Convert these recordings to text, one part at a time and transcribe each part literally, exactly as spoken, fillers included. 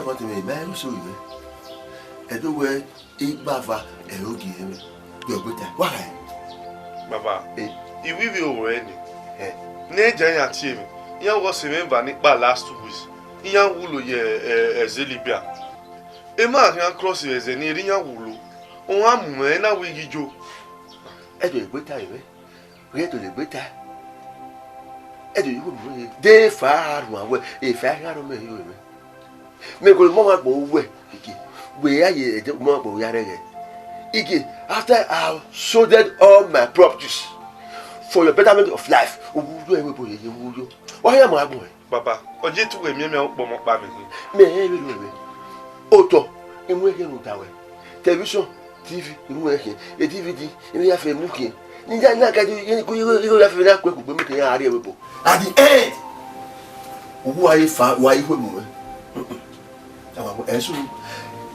Ọmọtẹn mwẹ, ma rẹn oso mwẹ. Ẹdẹ wẹ igbava ẹre ogie mwẹ. Gbe ọgbeta, wa gha ẹre. Baba, Eh. I wẹ ivbi oro ẹre ni. Eh. Ne iran tie mwẹ, iran wẹ ọse mwẹ eva ni kpa last two weeks. Iran wulo ye, eh, ẹzẹ Libya. Emwa khian cross vbe ẹzẹ ni, erriọ iran wulo. Ohan mu mwẹ, na wẹ I ghi yo. Ẹdẹ ọre egbe ta mwẹ. Rhie dọlegbe ta. Ẹdẹ ọre igho mu mwẹ. De efa a rhuan wẹ, efa a khian rhọ mẹ rhie mwẹ. Mẹ gele mu ọmwa agbọn ruẹ, Ige, wẹ ya ye ẹdẹ mu ọmwa agbọn ya rẹghẹ. Ige, after I have sold all my properties for your betterment of life, uwu yo ẹvbo ebo yeye uwu yo. Wa ya mu agbọn ẹre. Baba, ọ je tu wẹ miẹn mẹ ukpọmọ kpa mẹ hin. Mẹ rẹn vberriọ mwẹ. Otọ, I mu ẹkhiẹn ne u da wẹ. Television, T V, I mu ẹkhiẹn. E D V D, I mu ya fẹ mu khian. Ne I ya na ka di igho ya fẹ na ku ẹkugbe mẹ ke ya rrie ẹvbo ebo. At the end, uwu a ye fa, wa i hue mu mwẹ. Ẹsu,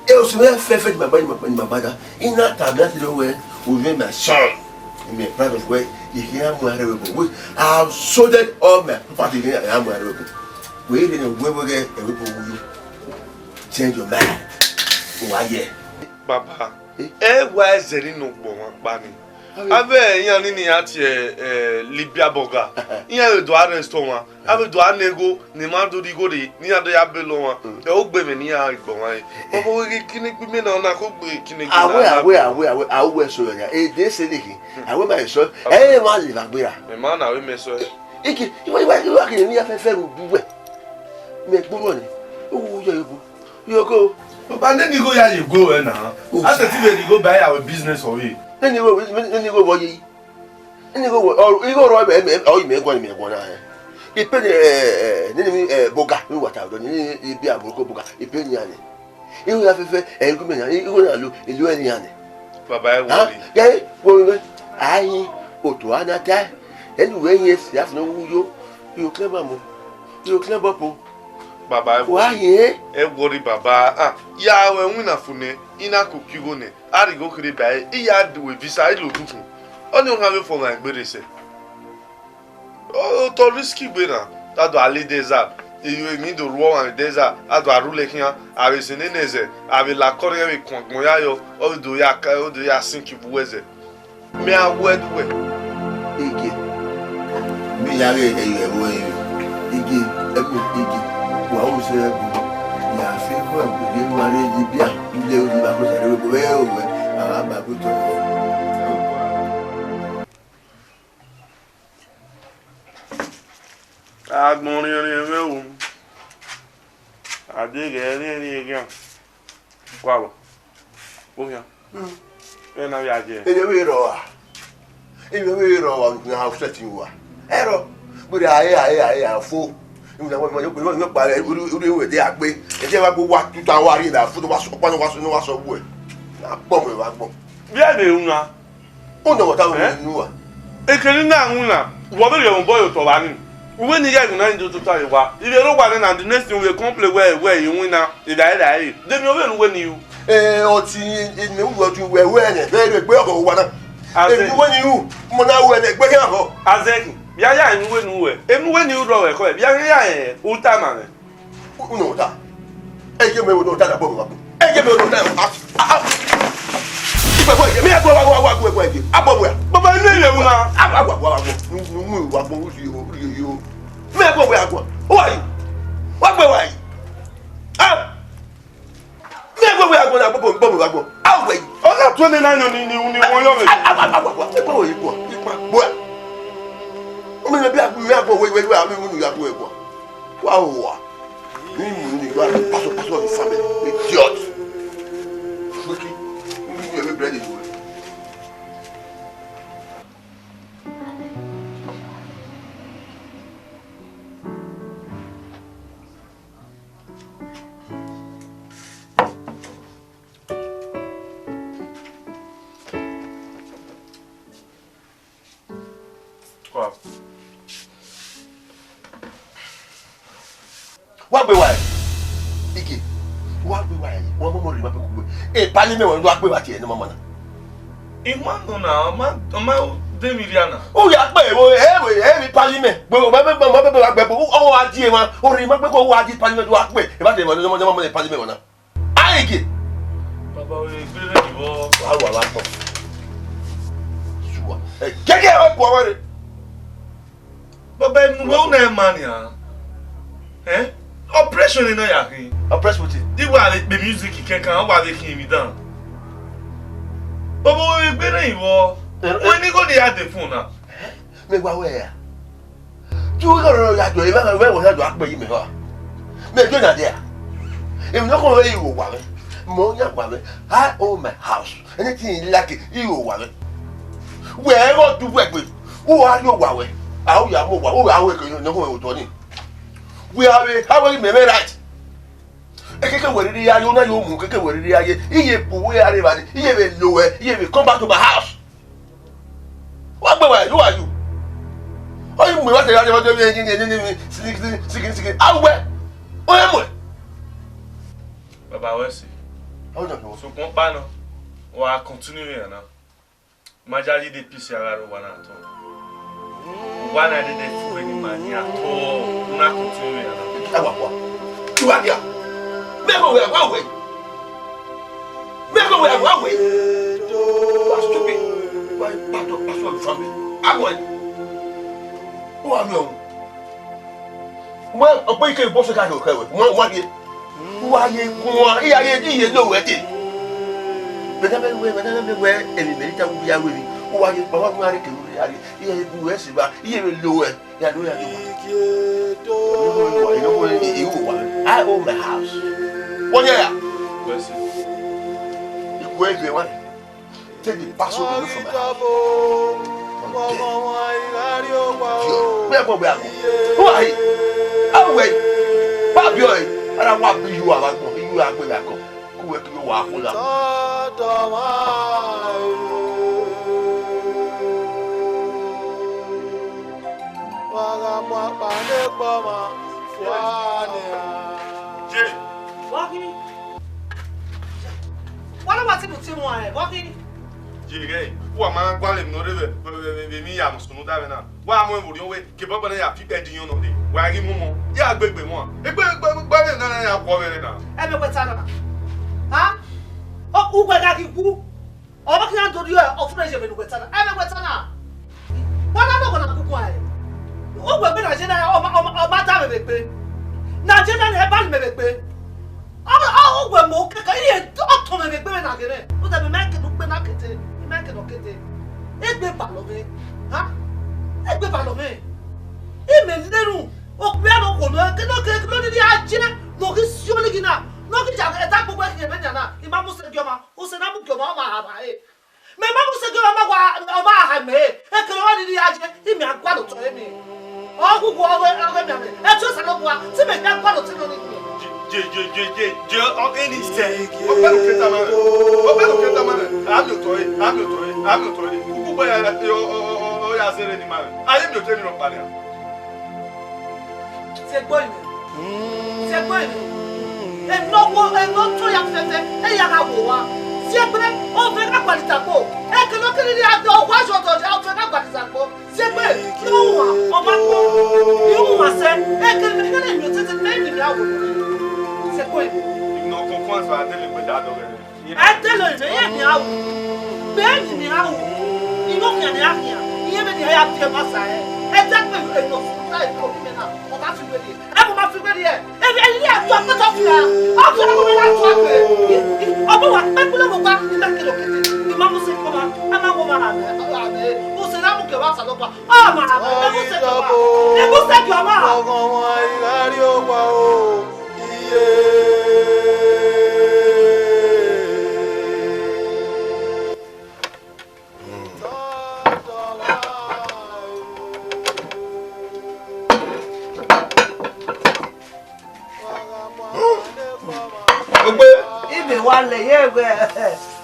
e osi mwẹ fẹfẹ ni ma gba, ni ma gba, ni ma gba da. I na ta mẹ a ti do wẹ, u vẹ my son. I'm proud of wẹ, I khian mu aro ẹvbo ebo. I have sold all my property, I mu aro ẹvbo ebo. Wẹ rẹn ne wẹ wẹ ẹvbo ebo wu yo. Change your mind. Wa ye. Baba, Eh? Ẹ wa zẹrẹ ne ugbọmwa kpa ni. Avbe iran ni ne iran tie, eh, Libya burger. Iran vbe do arrest ọmwa. Avbe do a na igho, ne ima do rhie igho rre, ne iran do ya bele ọmwa. Mm. Ẹ ogbe mwẹ ne iran gbe ọmwa re. Ọmọ ghi kine gbe imẹ na, ọna ko gbe kine gbe Awe, na. Awe, awe, awe, awe, so ya. E de se ne khin. Awe ma eso. Ẹ ma le va gbera. Ẹ ma na we mẹ sọ. Ike, iwa, iwa, iwa khin ne iran fẹ fẹ ru bu wẹ. Mẹ gbe ọmọ ni. Owo yọ ebo. Yoko. Baba, nene igho ya ye go ẹ na. Oh. A sẹ ti vbe rhie igho ba ya wẹ business ọvbe. Nene igho, nene igho vọ ye. Nene igho vọ, ọ, igho rọ mẹ, mẹ, ọ, mẹ guan, mẹ guan na, eh. Ipe ni, eh, eh, nene mi, eh, boga, mi wa ta do, nene ibi aburoko boga, ipe ni ane. Igho ya fẹfẹ, eh, igho mẹ na, igho na lo, elu ẹre ni ane. Baba, ẹ Ha? wọrẹ. Gẹ, wo mi, a yin, oto a na ta, ẹni wẹ yin esi, a funu wu yo, yo kẹ ma mo, yo kẹ bọ po. Baba, ẹ Wa wọrẹ. yin. Ẹ wọrẹ, baba. Ah, ya wẹ winna fu nẹ, I na koko igho nẹ. A rhie igho kherhe ba ẹre, I ya do visa, I lo dukhun. Ọnii ọghan vbe fo ọmwa egbe rre sẹ. Otọ risk gbe na, a do a le desert, emwi do ru ọmwa vbe desert, a do a rhulẹ khian, a vbe sẹ nene ẹzẹ, a vbe la akọrhiẹn vbe kuan agbọn ya yọ, ọ do ya ka, ọ do ya sink vbe uwu ẹzẹ. Mẹ a wẹ ẹdẹ uwẹ. Ige, mẹ ya ghe ẹyọ ẹvbo ẹre. Ige, ẹbu, Ige, wa ru sẹ ẹbu. Ya fe ẹbu ẹbu, ye wa re ye bia, ile ru ba ko sẹ ẹbu ẹre, a ba gbe otọ. Agbọn riẹnriẹn mwẹ o. A deghẹ ẹrinrin eghan. Wa vbọ? Okhian. Vbene a vbe a je. Ene vbe rrọọ a. Ene vbe rrọọ a, ne a sẹtin ua. Ẹrọ, gberra a, a, a, a fo. Unu na wa, wa, wa, wa, wa, uri, uri, uri, de a gbe. Ẹdẹ wa gbe wa tuta wa rrie na fo, wa sọ, wa sọ, wa sọ, wa sọ wẹ. Na gbọ mwẹ wa gbọ. Vbe a vbe ru na? Unu na wa ta Eh? wẹ nu wa. Ekene na unu na, wọ vbe rhie obọ ye otọ vba ni. Uwẹ ni ya iwinna ni do tota ye wa. Ivbi ẹre owa nẹ na, the next thing we complain wẹ, wẹ i winna, evbare evbare. De emwi ọ vbe ne uwẹ ni ru? Eh, ọtẹn, ene uwẹ ọtẹn wẹ, wẹ nẹ, vbe rhie egbe ọghọ owa na. Azẹ. Emwi wẹ ni ru, mo na wẹ nẹ, egbe khian họ. Azẹghi, ya ya emwi wẹ ne uwẹ. Emwi wẹ ni ru rrọọ ẹkhọ, ya ya, eh, u tama mwẹ. Unu ta. Ẹ ye mẹ wo ta da bọ wa. Ẹ ye mẹ wo ta. Ah, ah, ah. Ipe ko ye, mi ya gbe wa, wa, wa, gbe, gbe, gbe. A bọ wa. Baba, ẹ ne ẹ wu na. A, a, wa, wa, wa, wa. Nu, nu, nu, wa gbọ, u si o, u si o. Mi ya gbe wa, wa. Who are you? Wa gbe wa yi. Ah. Mi ya gbe wa, wa, na bọ, bọ, bọ, wa gbọ. A wẹ yi. Ọ na tuẹ ne na yọn ni, ni, ni wọn yọ mẹ. A, a, wa, wa, wa, wa. Ipa wo yi kua. Ipa. Bọ. O mi na bi a, mi ya gbe wa, wa, wa, mi, mi ya gbe wa. Wa wa. Ni mu ni gba pastor, pastor of the family. Idiot. Wiki. Ni mu every bread you. Wow. Wa gbe wa ẹre. Ige, wa gbe wa ẹre. Wa mọmọ rhie ma be kugbe. E parliament wa gbe wa tie ne mama na. I ma nọ na, ọ ma, ọ ma de mi rhia na. U ya gbe wo, e wo, e vbe parliament. Gbe wo, ma be, ma be, ma be wa gbe, o, o, A die emwa, orre ima gbe ko wa di parliament wa kpe, eva te emwa ne ọmọ ne parliament na. Aige. Baba, wẹ gbe rẹ vbọ. Wa wa wa tọ. Sure. Eh, keke o ko wẹre. Baba, emu wẹ una ma nian. Eh? Operation ni na ya khin. Operation wetin? Di wa le kpe music kẹkan, wa le khin mi dan. Baba, wẹ gbe rẹ vbọ. Eh, eh. Wẹ ni go ni ya de phone na. Me wa wẹ ya. Ju igho rrọọ ya do, emwa mwẹ wẹ ya do akpẹ yi mẹ hua. Mẹ do na dia. Emwi ne ọ khọn vbe igho wa mwẹ. Mẹ ọ yan wa mwẹ. I own my house. Anything you like, igho wa mwẹ. Wẹ ẹghẹ ọ du wẹ gbe. U wa rrie owa wẹ. A u ya mu owa, u ya wẹ ke ne ọ khọn vbe otọ ni. Wẹ a vbe, a wẹ mẹ mwẹ right. Ekeke wẹ rhirhi ya ye, u na yo mu, keke wẹ rhirhi ya ye. Iye bu wẹ a rre evba ni, iye vbe lo wẹ, iye vbe come back to my house. Wa gbe wa, who are you? Ọ yi mu wa te ya ye, wa te ye, ye, ye, sigi, sigi, sigi. A wẹ, ọ ya mu ẹ. Baba wẹ si. Ọ ya mu. Sokpan ọkpa nọ, wa continue vbe na. Ma yayi de peace a gha rre owa na at all. Owa na dede fu vbene ima ni at all. U na continue vbe na. Ẹ wa kua. Tua dia. Mẹ ko wẹ, wa wẹ. Mẹ ko wẹ, wa wẹ. Wa stupid. Wa part of, part of family. A wẹ. Who are you? Wẹ, ọ kpe ike bọ sẹ ka do kẹ wẹ. Wẹ, wa ye. Wa ye guan, iye, iye lo wẹ te. Vbe ne a vbe wẹ, vbe ne a vbe wẹ, emwi mẹ i ta wu ya wẹ emwi. Wa ye, wa wa guan re ke ru ya re. Iye bu wẹ si ba, iye vbe lo wẹ. Ya do ya do. I own my house. Wọ ye ya. Ikue ebe wa. Take the password away from my house. Mẹ bọ wẹ agbọn. Who are you? Awẹ. Wa bi ọe. Ara wa bi yu ava gbọn. Yu agbe ya kọ. Ku wẹ ki yo wa kula. Wa gha mu akpa ne kpọ ma fua nian. Ye. Wa kini. Wa na ma ti bu ti mu ẹ, wa kini. Ye ghẹ, wa ma gualọ emwi ne ọ rre vbe, vbe, vbe, vbe emwi ya mu sunu da vbe na. Wa mu ẹn vbe orhiọn wẹ, ke baba na ya fi ikpẹ di yọn nọ dee. Wa ghi mu mọ, ya gbe egbe mọ. Egbe, egbe, egbe vbe na ya khuọ vbe na. Ẹ vbe wẹ ta na. Ha? Ọ, uwẹ gha ghi wu. Ọ ma khian do rhie ọfumwẹ ye vbene uwẹ ta na. Ẹ vbe wẹ ta na. Wa na nọ wẹ na kuku ẹ. Uwẹ gbe na ye na, ọ ma, ọ ma, ọ ma da mwẹ vbe egbe. Na ye na, ne ẹ ba ne mẹ vbe egbe. Ọ, ọ, uwẹ mu kẹkẹ, iye ọtọn mwẹ vbe egbe mwẹ na ghe mwẹ. Rhunmwuda mẹ ma kene ukpe na kete, I ma kene ọ kete. Egbe balọ mwẹ. Ha? Egbe balọ mwẹ. Imẹ ne erhunmwu, okpia ne okhuo nọ, ke ne ọ ke, ke ne ọ rhirhi a jẹ, ne ọ ghi si olighi na, ne ọ ghi ya ẹdẹ agbogbo ẹkhin ẹmwẹ nian na, I ma mu sẹ gie ọmwa, usẹ na mu gie ọmwa, ọ ma ha vba ẹre. Mẹ ma mu sẹ gie ọmwa, ọ ma wa, ọ ma ha mẹ ẹre. Ekene ọmwa rhirhi a jẹ, imẹ a gualọ otọ ẹre miẹn. Ọ ghughu ọghe, ọghe miẹn mẹ. Ẹtu Osanobua, te imẹ gha gualọ otọ nọ ni miẹn. Je, je, je, je, je, ọ, eni sẹ. Ọ bẹghe oketa ma rẹ. Ọ bẹghe oketa ma rẹ. A miẹn otọ ẹre, a miẹn otọ ẹre, a miẹn otọ ẹre. Ukpukpu ya, ọ, ọ, ọ, ọ ya zẹrẹ ni ma rẹ. A ye miẹn otọ emwi rhọkpa nian. Siẹgbe ọyinmwẹ. Siẹgbe ọyinmwẹ. Enọwo, enọtọ ya fẹfẹ, eya gha wo owa. Siẹgbe, ọ vbe gha gualọ itakpo. Ekene ọ kere rhie a dọ, ọ wa yọ dọ, ọ vbe gha gualọ itakpo. Siẹgbe, ne u wan, ọ ma kpo. Ne u wan sẹ, ekene mẹ gele miẹn otete, mẹ miẹn a wo. Siẹgbe ọyinmwẹ. Ino kọnkuan sọ adele gbe da dọghe. Ẹdẹ lọ rẹ, iran ni a ru. Mẹ ni ni a ru. Ino khian ni a khian. Iye vbe ni a ya biẹ ma sa ẹre. Ẹdẹ gbe emwi ne ọ sunu ta emwi ne ọ rhie mẹ na, ọ ma fi wẹ rhie. Ẹ ma fi wẹ rhie. Ẹ, ẹ, ẹ, a tu akpata ọfia. Ọ tu akpata ọfia, a tu akpẹ. Ọ bu wa kpẹkpẹ lọ vbe ọkpa, I ma kere okete. I ma mu sẹ kpọmọ. A ma wọ ọmwa na mẹ, a ma mẹ. Usẹ na mu ke ọmwa Osanobua. Ọ ma mẹ. Ẹ mu sẹ kpọmọ. Ẹ mu sẹ kpọmọ. Ọghọnmwa I gha rrie owa o. Iye. Ogbe. Ibe wa lẹ ye wẹ,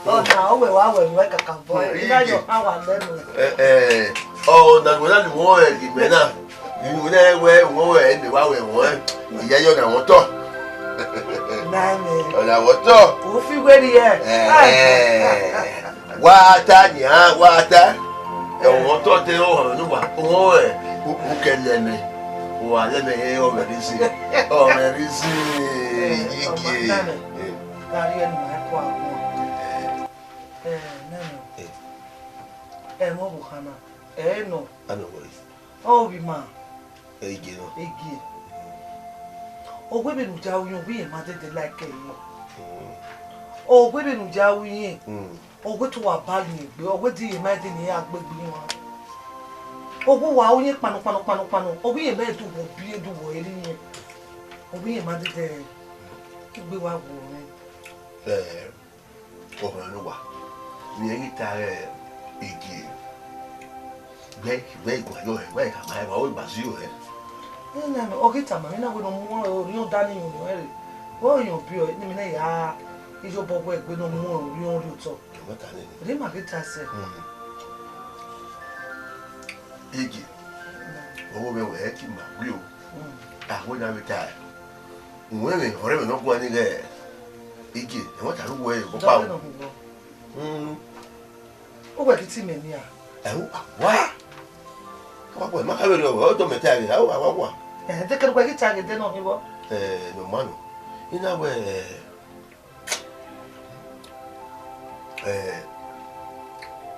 ọna, ọ wẹ wa wẹ wẹ kakabọ, ina yọ ha wa lẹ nẹ. Ẹ, ẹ, ọ, na wẹ na ni wọ ẹ, gbe na. Inu ne wẹ wọ ẹ, ne wa wẹ wọ ẹ. Iya yọ na wọ tọ. Na me. Ọ na wọ tọ. O fi weri ẹ. Ẹ, ẹ. Wa ta nia, wa ta. Ẹ, wọ tọ te o hàn nu wa. Wọ ẹ, u, u kẹ lẹ mẹ. Wa lẹ mẹ he ọmọ ẹre si, ọmọ ẹre si, Ige. Gari ẹnu ma kọ agbọn. Eh, nene. Ẹ mọ vbe khama. Ẹ nọ. Ano wọ. Ọ vbe ima. Ige nọ. Ige. Ọ wẹ vbene u ya ru irẹn, ọ wẹ irẹn ma dẹdẹ like ẹre. Ọ wẹ vbene u ya ru irẹn, ọ wẹ te uwa ba rẹn egbe, ọ wẹ de irẹn ma dẹdẹ ne iran gbe egbe iran. Ọ wẹ uwa ru irẹn kpanu, kpanu, kpanu, kpanu, ọ wẹ irẹn ma du wọ biẹ, du wọ rẹn irẹn. Ọ wẹ irẹn ma dẹdẹ, egbe wa wu mwẹ. Eh, Ọmọ ne uwa, ne irẹn ghi ta ẹre Ige, wẹ, wẹ iguan yọ hẹ, wẹ khama ẹre, wa wẹ gba ziro hẹ. Nene, ọ ghi tama mwẹ na wẹ ne ọ mu orhiọn ọda ni yọn rre. Wẹ orhiọn biẹ ọre, ne imẹ na ya iyobọ wẹ egbe ne ọ mu orhiọn rrie otọ. Ẹmwata nene. Rhie ima ghi ta sẹ. Hmm. Ige, ọvbokhan mwẹ wẹ ki ma gbe o. Hmm. A wẹ ne a vbe ta ẹre. Uwẹ mwẹ, ọre mwẹ ne ọ guan ni ghẹ Ige, ẹmwata ne uwẹ ọkpa o. Dọghe nọ hin vbọ? Hmm. Uwẹ ghi te imẹ nia? Ẹo, a wa. Wa wa, ma kha vberriọ, ọ dọ mẹ ta ẹre, a wa, wa wa. Eh, de kẹdẹ uwẹ ghi ta ẹre de nọ hin vbọ? Eh, nọ ma nọ. I na wẹ, eh,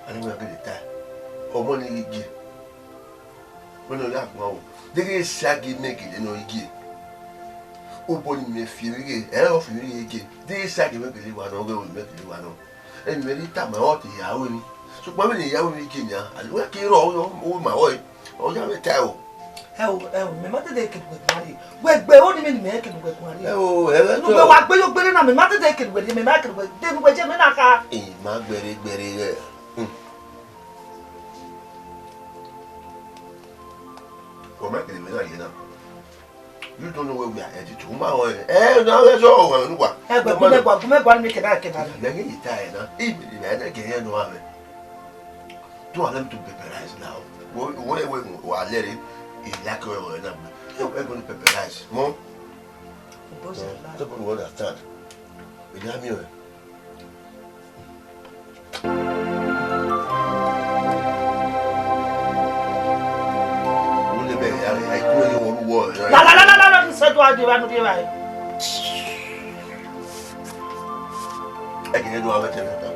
ani wẹ gele ta. Ọmọ ni ghi gie. Wẹ ne ọ ya guan o. Deghẹ sa gie mẹ gele nọ Ige. Obọ ni mẹ fi emwi ghe, ẹ ọ fi emwi ghe Ige. Deghẹ sa gie mẹ gele wa nọ, ọ ghe mẹ gele wa nọ. Emwi mwẹ ni tama ọre ọ te ya ru emwi. Sokpan vbene I ya ru emwi Ige nian, a wẹ ke rrọọ, ọ ma rrọọ, ọ ya mwẹ ta o. Ẹo, ẹo, mẹ ma dẹdẹ kene uwẹ guan rrie. Wẹ gbe ro ni mẹ ni mẹ kene uwẹ guan rrie. Ẹo, ẹ vẹ ne uwẹ wa gbe yo gbere na, mẹ ma dẹdẹ kene uwẹ rrie, mẹ ma kene uwẹ, de ne uwẹ je mẹ na kha. I ma gbẹre gbẹre ghẹ. Hmm. Wẹ ma kene mẹ na ye na. You don't know where we are headed to. Ma o, eh, na wẹ so wa nu wa. Ẹ gbẹ, gu mẹ gua, gu mẹ gua ni mẹ kẹba kẹba. Mẹ ghi ta ẹre na. I mẹ ni mẹ na gẹ yẹn nọ amẹ. Don't allow me to pauperize now. Wẹ, wẹ, wẹ, wa lẹre, I like you, wẹ na. Ẹ, ẹ go ni pauperize. Mo. Boss, I like. Don't you understand? Ẹ ya mi o. Unu mẹ ya, ya ikun ye wọ ru wọ. La, la, la, la, la, la, ni sẹ do a di evba, nu di evba. Ẹ gele do a vbe tẹmwẹ ta.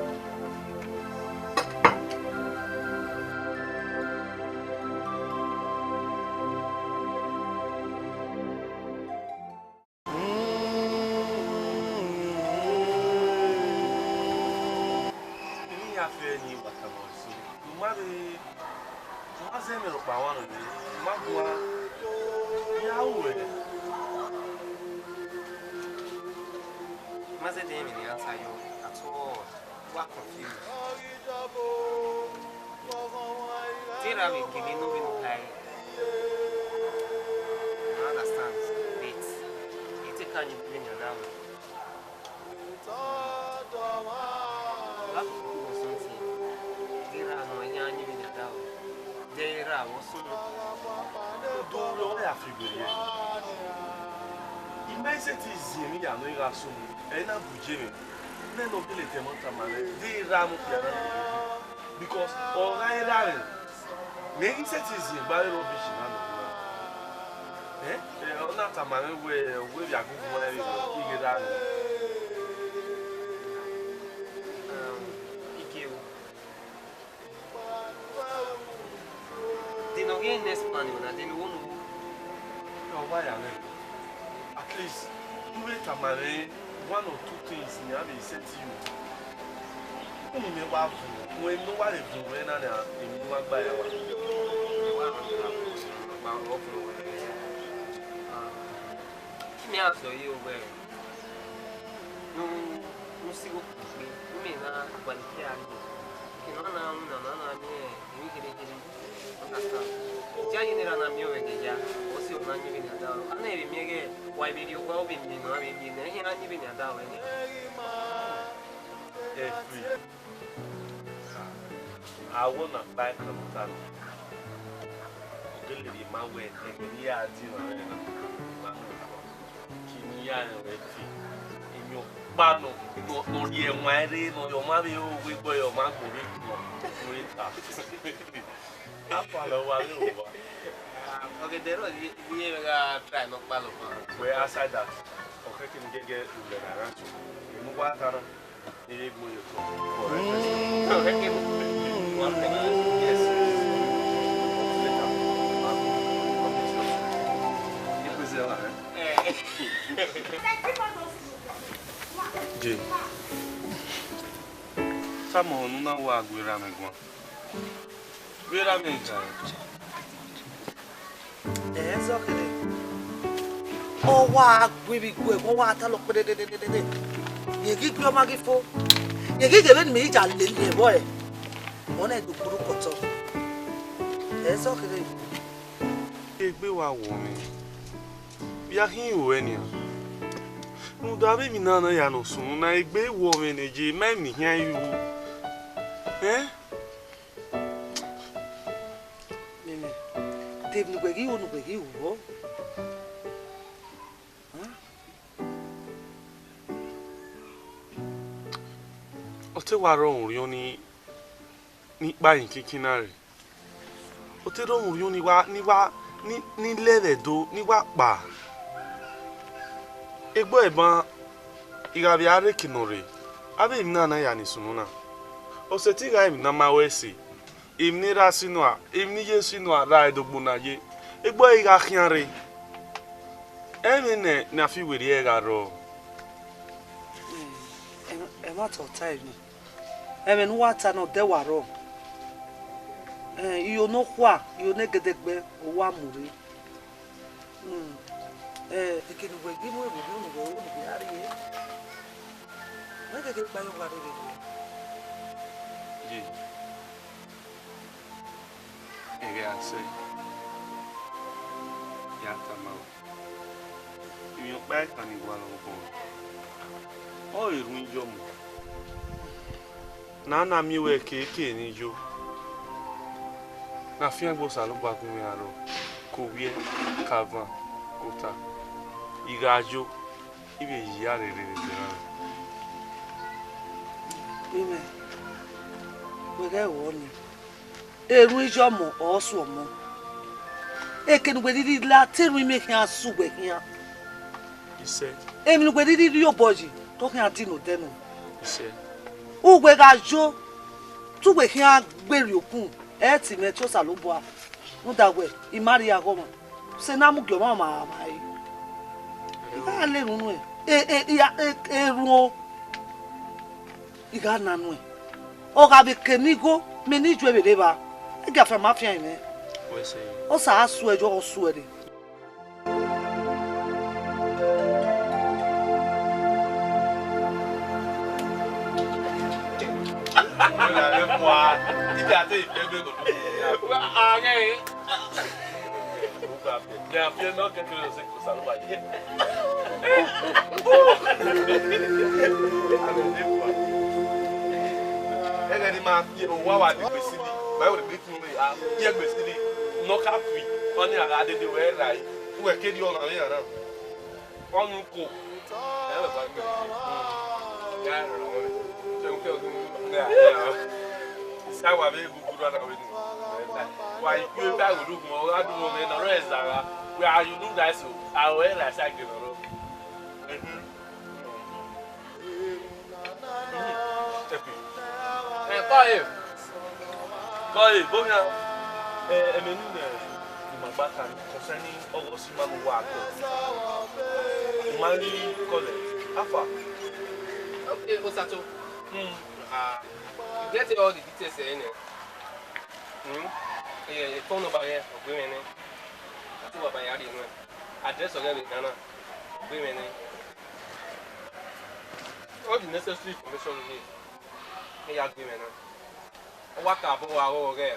Emwi hia fi ẹre ni wa tama ẹse. U ma vbe, u ma zẹ mwẹ rhọkpa mwa nọ, u ma guan, I ya ru ẹre. Ma zẹdẹ rẹn emwi ne I answer yọ at all. Wa confused. Te erha vbe gele nọ vbene u kha ẹre. I understand, but I te ka yin vbene a da ru. Wa koko or something. Te erha nọ, I yan yin vbene a da ru. De erha vbe ọ sunu. Udu rẹ ọ ya fi gberriẹ. I ma i sẹtin ziẹn emwi ya nọ, I gha sunu. Ẹ i na bu je mwẹ. Nene ọ gele tama tama mwẹ, de erha mu okpia na. Because ọ gha erha mwẹ, mẹ i sẹtin ziẹn gba vbe rubbish na nọ na. Eh? Eh, ọ na tama mwẹ wẹ, wẹ vbe agungun mwẹ rre, I ghe erha mwẹ. Um, Ige o. De ne ọ ghi next plan na, de ne u wo nu? Ọ wa ya mwẹ. At least, u vbe tama mwẹ one or two things ne I vbe sẹtin ru. Unu mẹ wa vun, wẹ ne u wa vbe vun wẹ na, emwi ne u wa gba ya wa. Wa gba ọ vun wẹ. Ah. Mẹ a sẹ ọre wẹ, ne u, ne u si igho kugbe, ne imẹ na gualọ ike a rrie. Eke ne ọ na winna, ne a na miẹn emwi kherhe kherhe. Understand? Dia ye ne erha na miẹn ọvbẹ ne ya, ọ si ọ na yin vbene a da ru. A na vbe miẹn ighẹ wa vbe rhie owa, ọ vbe miẹn ne ọ vbe rhie nẹ, iran yin vbene a da ru ẹre. Every Awọ na kpa ẹkan ne ọ ta nọ. Ọ gele rhie ma wẹ ẹghẹ ne I ya di mwẹ na, ma nọ. Kini ya rẹn wẹ fi. Emwi ọkpa nọ, nọ, nọ rhie ẹwaẹn rre, nọ yọ ma vbe ro wẹ gbẹ yọ ma gbe vbe nọ, wẹ ta. Apa lẹ wa vbe ro wa. Ọgẹdẹ rọ, iye mwẹ gha try nọkpa lọkpa. Well, aside that, ọ khẹke ne I gẹgẹ rhulẹ na gha so. Emu wa ta na, I vbe gbe ye otọ. Yes. Later. I go. I go. I go. Je. Tama ọnọ na wa gu erha mwẹ guan. Vbe erha mwẹ ga. Ẹ zọ kherhe. Ọ wa gu ivbi gu ẹre, ọ wa talọ kpedededede. Ye ghi gie ọma ghi fo. Ye ghi ghee vbene imẹ i ya lele ẹvbo ẹre. Ọ na do kpurukpọtọ. Ẹ zọ kherhe. Egbe wa wọ mwẹ. Vbe a khin ru ẹre nian? Rhunmwuda avbe emwi na na ya nọ sunu na, egbe wọ mwẹ nẹ, ye ma emwi khian ru. Ẹn? Mẹmẹ, de emwi ne uwẹ ghi ru ne uwẹ ghi ru vbọ? Ọ te wa rrọọ orhiọn ni, ni kpa emwi kinkin na rre. Ọ te rrọọ orhiọn ni wa, ni wa, ni, ni lẹ vbe Ẹdo, ni wa kpa. Egbe ọre ban, I gha vbe a rre eke nọ rre, avbe emwi na na ya ni sunu na. Ọ sẹtin gha emwi ne a ma ru ẹse. Emwi ne erha si nua, emwi ne iye si nua, ra ẹdogbo na ye, egbe ọre I gha khian rre. Ẹmwẹ nẹ ne a fi werriẹ gha rrọọ. Ẹ, ẹmwata ọ ta emwi. Ẹmwẹ ne uwa ta na, odẹ wa rrọọ. Ẹ, iro ne okhua, iro ne egedegbe, ọ wa mu rre. Hmm. Ẹ, eke ne uwẹ ghi mu ẹvbo ne uwẹ ru ne uwẹ a rrie, mẹ gege gba ye owa rere rre. Ye, ẹghẹ a sẹ, ya tama ruẹ. Emwi ọkpa ẹkan ni gualọ obọ, ọ re erhunmwu iyọmọ. Ne a na miẹn ruẹ keke ne I yo, ne afiangbe Osanobua gu mwẹ aro, ke ovbiẹ, ke avan, ke ota, I gha yo, I vbe ya rherhe vbe ebe na. Mẹmẹ, wẹ ghẹ ruọ nii, erhunmwu iyọmọ ọre ọ su ọmọ. Eke ne uwẹ rhirhi la te erhunmwu imẹ khian sẹ uwẹ khian. Isẹ. Emwi ne uwẹ rhirhi rhie obọ yi, te ọ khian di ne odẹ nẹ. Isẹ. Uwẹ gha yo, te uwẹ khian gberriọ okun, ẹ i te mwẹ te Osanobua. Rhunmwuda wẹ, I ma rhie aghọmwa, sẹ ne a mu gie ọmwa ma ma ẹre. I gha na erhunmwu nuẹn, e, e, e, e, erhunmwu, I gha na nuẹn. Ọ gha vbe ke ne igho, mẹ ne I ju ẹre vbe rre evba, I gia fian ma fian mwẹ. Wẹ sẹ. Ọ sa suẹ yọ, ọ suẹrre. Ẹghẹ ne ima ye owa wa degbe sili, ma wẹ degbe tun re, a ye egbe sili, ne ọ ka fi, ọni a gha dede wẹ rae, uwẹ ke rhie ọna vbe iran na. Ọni uko. Ẹ wẹ ba gbe. Ya rọ. Ṣe n ke ọdún. Ya, ya. Isa wa vbe gugu rọ na wẹ ni. Wa ikpe ba wo du mo, wa du mo me na rọ eza ra. We are you do that so. A wẹ ra sa gbe rọ. Mhm. Ẹkọ e, ẹkọ e, bọgha, ẹ, ẹmwẹ ne ima gba kan concerning ọghe ọsẹ ima ne uwa kọ. Ima ghi kọlẹ, afa. Okay, Osato. Hmm. Ah, you get all the details, eh, nẹ? Hmm? Eh, phone number yẹn, ọ gbe mwẹ nẹ. Ati wa ba ya rhie nuẹn. Address ọghe vbe ghan na, ọ gbe mwẹ nẹ. All the necessary information you need, ne ya gbe mwẹ na. Ọ wa ka bọ wa ghọghọ ọghe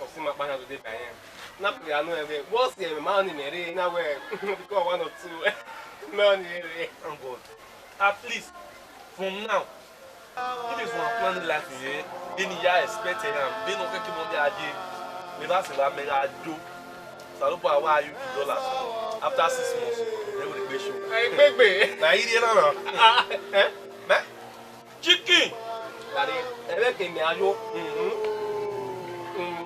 ọsẹ ima kpa na dode ba irẹn. Na pele anu ẹn vbe, what's the, ma ni mẹ rre na wẹ, because one or two, ma ni rre. Thank God. At least, from now, if it's one plan life ye, then you are expecting am, then okay, come on, me aje, me va se va me ajo. Osanobua wa yu dollars after six months. Ẹ wẹ egbe show. Ẹ, egbe gbe. Na iri na na. Ah. Eh? Mẹ? Chicken. Gari, ẹ vẹ ke mẹ ayo. Mhm. Mm.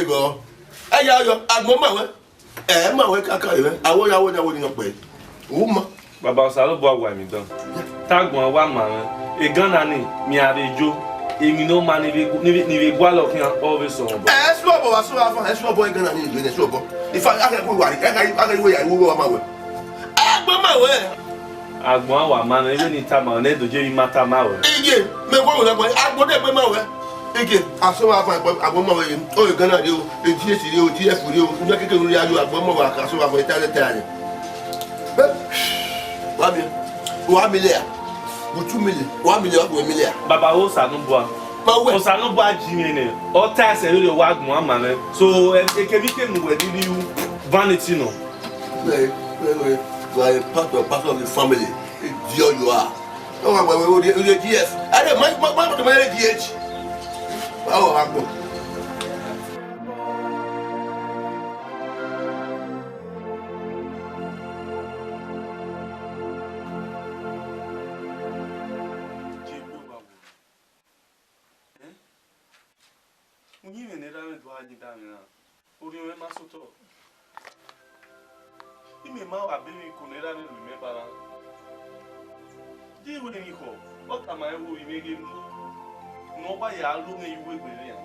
ẹre vbọ. Ẹ ya yọ, agbọn ma wẹ. Ẹ ma wẹ kaka rẹ, awọ ya wẹ ya wẹ ni ọkpẹ. U ma. Baba Osanobua wa emwi dan. Te agbọn wa ma mwẹ. Egan na ni, miẹn a vbe yo. Emwi ne ọ ma ni vbe gu-, ni vbe, ni vbe gualọ khian, ọ vbe sẹ ọmọ. Ẹ sẹ ọbọ wa sẹ ọbọ, ẹ sẹ ọbọ egan na ni, ẹ sẹ ọbọ. Ifa, a kẹ ku wa, a kẹ, a kẹ we ya, we wa ma wẹ. Agbọn ma wẹ. Agbọn a wa ma nẹ, vbene I tama ruẹ nẹ, do je vbe I ma tama ruẹ. Iye, mẹ wẹ wẹ agbọn, agbọn dẹ gbe ma wẹ. Iye, asọn wa fa agbọn, agbọn ma wẹ ye. O ye Ghana rre o, e G H rre o, G F rre o, unu keke unu ya yo agbọn ma wẹ, asọn wa fa eta leta rẹ. Wa mi, wa mi lẹ a. Utu mi lẹ, wa mi lẹ, wa mi lẹ a. Baba, Osanobua. Ma wẹ. Osanobua ji mwẹ nẹ, ọ ta ẹsẹ rere wa agbọn a ma mwẹ. So, e, ekemikemi wẹ rhirhi ru vanity nọ. Wẹ, wẹ, wẹ, you are a part of, part of the family. Idiot you are. Ọ wa wẹ, wẹ, wẹ, wẹ, G F. Ade, ma, ma, ma, ma, ma, G H. Wa wa gbọ. Uyinmwẹ ne erha mwẹ do gha yin danmwẹ na, orhiọn mwẹ ma sẹ otọ. Imẹ ma wa bẹghe iko ne erha mwẹ ru imẹ ba na. Di wẹ emwi khọ, ọ tama ẹvbo ivbi mwẹ ghe mu, ne ọ wa ya lo mwẹ ye uwu egbe vbe iran.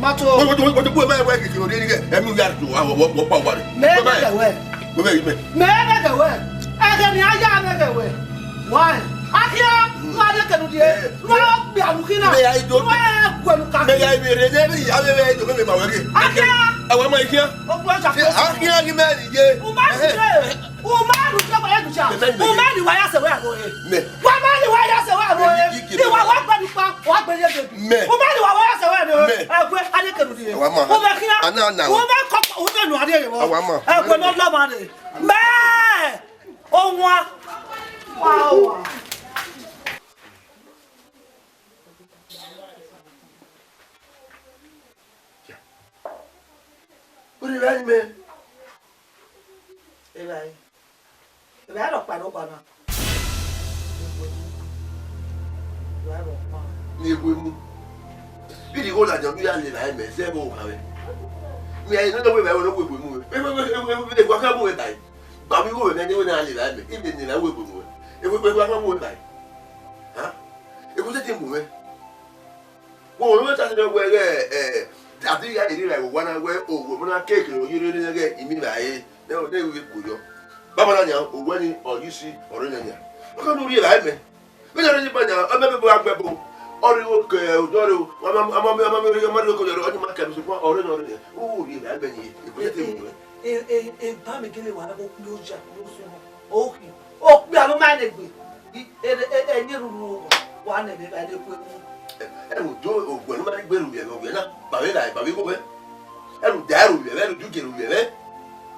Ma to. Wọ́n wọ́n wọ́n wọ́n wọ́n wọ́n wọ́n kìkì lórí ẹni kẹ́ ẹ̀mí ìyá rẹ̀ tó wọ́n wọ́n wọ́n pọ̀ wọ́n rẹ̀. Mẹ ẹ bẹgẹ wẹ. Wọ́n bẹ̀rẹ̀ yìí mẹ́. Mẹ ẹ bẹgẹ wẹ. Ẹgẹ ni a ya bẹgẹ wẹ. Why? Akia, wọ́n á dé kẹnu die. Wọ́n á gbé àlùkí náà. Mẹ ya ido. Wọ́n á gbẹnu kàkí. Mẹ ya ibi rẹ̀ ní ẹbí ìyá mi mẹ ido mẹ mẹ ma wẹ̀ kí. Akia. Ẹ wọ́n mọ ikia. Ogun ọjà fẹ́. Akia kí mẹ nìyẹ. Umaru ṣe, Umaru ṣe wẹ̀ ẹ̀dùn ṣá. Umaru wà yà sẹ̀wẹ̀ àgọ́ yẹn. Mẹ. Wà á má ní wà á yà sẹ̀wẹ̀ àgọ́ yẹn. Ìwà wà gbẹnu pa, wà á gbẹ yẹ bèbí. Mẹ. Umaru wà wà yà sẹ̀wẹ̀ àgọ́ yẹn. Ẹgbẹ́ adékèlú ni yẹn. Àwa mọ̀. Wọ́n bẹ kíá. Àná àná. Wọ́n bẹ kọ́, wọ́n bẹ nù adé yẹn wọ́n. Àwa mọ̀. Ẹgbẹ́ náà lọ́mọ rẹ̀. Mẹ. Ohun a. Wà á wà. Ó ní báyìí mẹ́. Ẹ báyìí. Ẹ báyìí lọ pàdé ọgbà náà. Ẹ báyìí lọ pa. Ni ewu emu. Bí ni igho ladian ọdún ya lè ra ẹmẹ, ẹsẹ ẹmọ òkà rẹ. Mi àyè nínú ìwé ìbáwí ló wé ìwé mu rẹ. Ewé ewé ewé ewé ewé akẹ́ mu rẹ báyìí. Bàbá ìwé rẹ ní ẹni wé náà lè ra ẹmẹ. Ìdè nìlá wé ìwé mu rẹ. Ewé ewé akẹ́ mu rẹ báyìí. Hàn? Ewu tètè mu rẹ. Wo wo ta sẹ wẹ ghẹ ẹ àti ya eri ra wa na wẹ owo mo na keke ro yere ne ghẹ imi ra e ne ne wi ku yo. Baba na nya owo ni oyisi ore na nya. Ko nu ri ra me. Me na ri ba nya o me be ba gbe bo. Ori wo ke o do ro. Ama ama ama me ri ma ri ko yo ni ma ke mi so ore na ore. U ri ra me ni. E ku te mu. E e e ba me gele wa na ko ku yo ja ko so. Okhi, okpia ne ọ ma rẹn egbe, ẹni erhurhu owa, wa nẹ vbe evbare ku emu. Ẹru do oguẹ ne ọ ma rẹn egbe rhie mwẹ, owiẹ na, ba vbe rae, ba vbe igho mwẹ. Ẹru da ẹru rhie mwẹ, ẹru da ugie rhie mwẹ.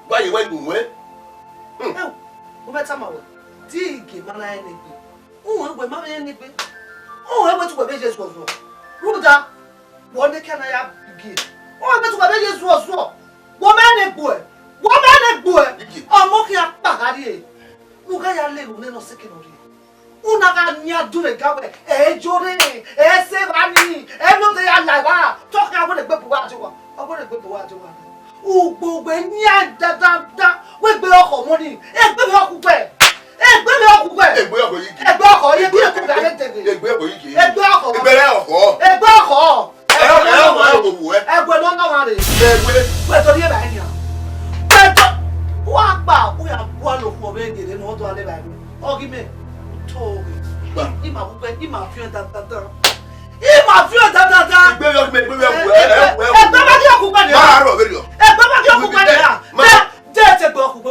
Wa ye wa ibu mwẹ. Ẹu, u mwẹ tama wẹ, te igie ma na rẹn egbe, uhunmwu wẹ ma vbe rẹn egbe, uhunmwu wẹ te uwẹ vbe ye zuọzuọ. Rhunmwuda, wẹ ọnii ke na ya gie, uhunmwu wẹ te uwẹ vbe ye zuọzuọ. Wẹ ọ ma rẹn egbe, wẹ ọ ma rẹn egbe, ọmọ khian kpagha rrie. U gha ya lele une ne ọ sẹ eke ne ọ rrie. U na gha nian dunmwẹ ga wẹ, ẹ i jọ rre, ẹ i sẹ evba nii, ẹ i miẹn odẹ ya la evba, te ọ khian wẹ ne egbe bu uwa die owa, ọ wẹ ne egbe bu uwa die owa. Ugbogbe nian dandandan, wẹ egbe ọkhọ ọmọ nii, egbe vbe ọkhọ uwẹ, egbe vbe ọkhọ uwẹ. Egbe ọkhọ yi ke. Egbe ọkhọ yi ke, egbe ọkhọ yi ke. Egbe ọkhọ yi ke. Egbe ọkhọ. Egbe rẹ ọkhọ. Egbe ọkhọ. Ẹ ọ, ẹ ọ, ẹ ọ, wo, wo, ẹ. Ẹguẹ ne ọ nọ ọmwa rre. Ẹguẹ. Wẹ to rhie evbare nian. Wẹ to, wa kpa, u ya gua ne okhuo vbe gele ne ọ do a lele evbare. Ọ ghi mẹ, u to ghe. Gba. I ma vbe ugbẹ, i ma fiọn dandandan. I ma fiọn dandandan. Egbe yọ, egbe yọ, egbe yọ, egbe, egbe, egbe ma ghi ọkugbe nian. Ma rọ vberriọ. Egbe ma ghi ọkugbe nian. Ma. Bẹ, de te egbe ọkugbe,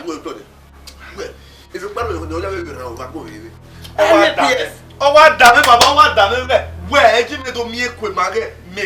Wẹ, wẹ, ivbi kpa nọ ne ọ ya vbe rhan ovba gbe ovbi mwẹ. Ọ wa da mwẹ, ọ wa da mwẹ, baba, ọ wa da mwẹ wẹ, wẹ, ẹ ji mẹ do miẹn eku ma ghẹ mẹ.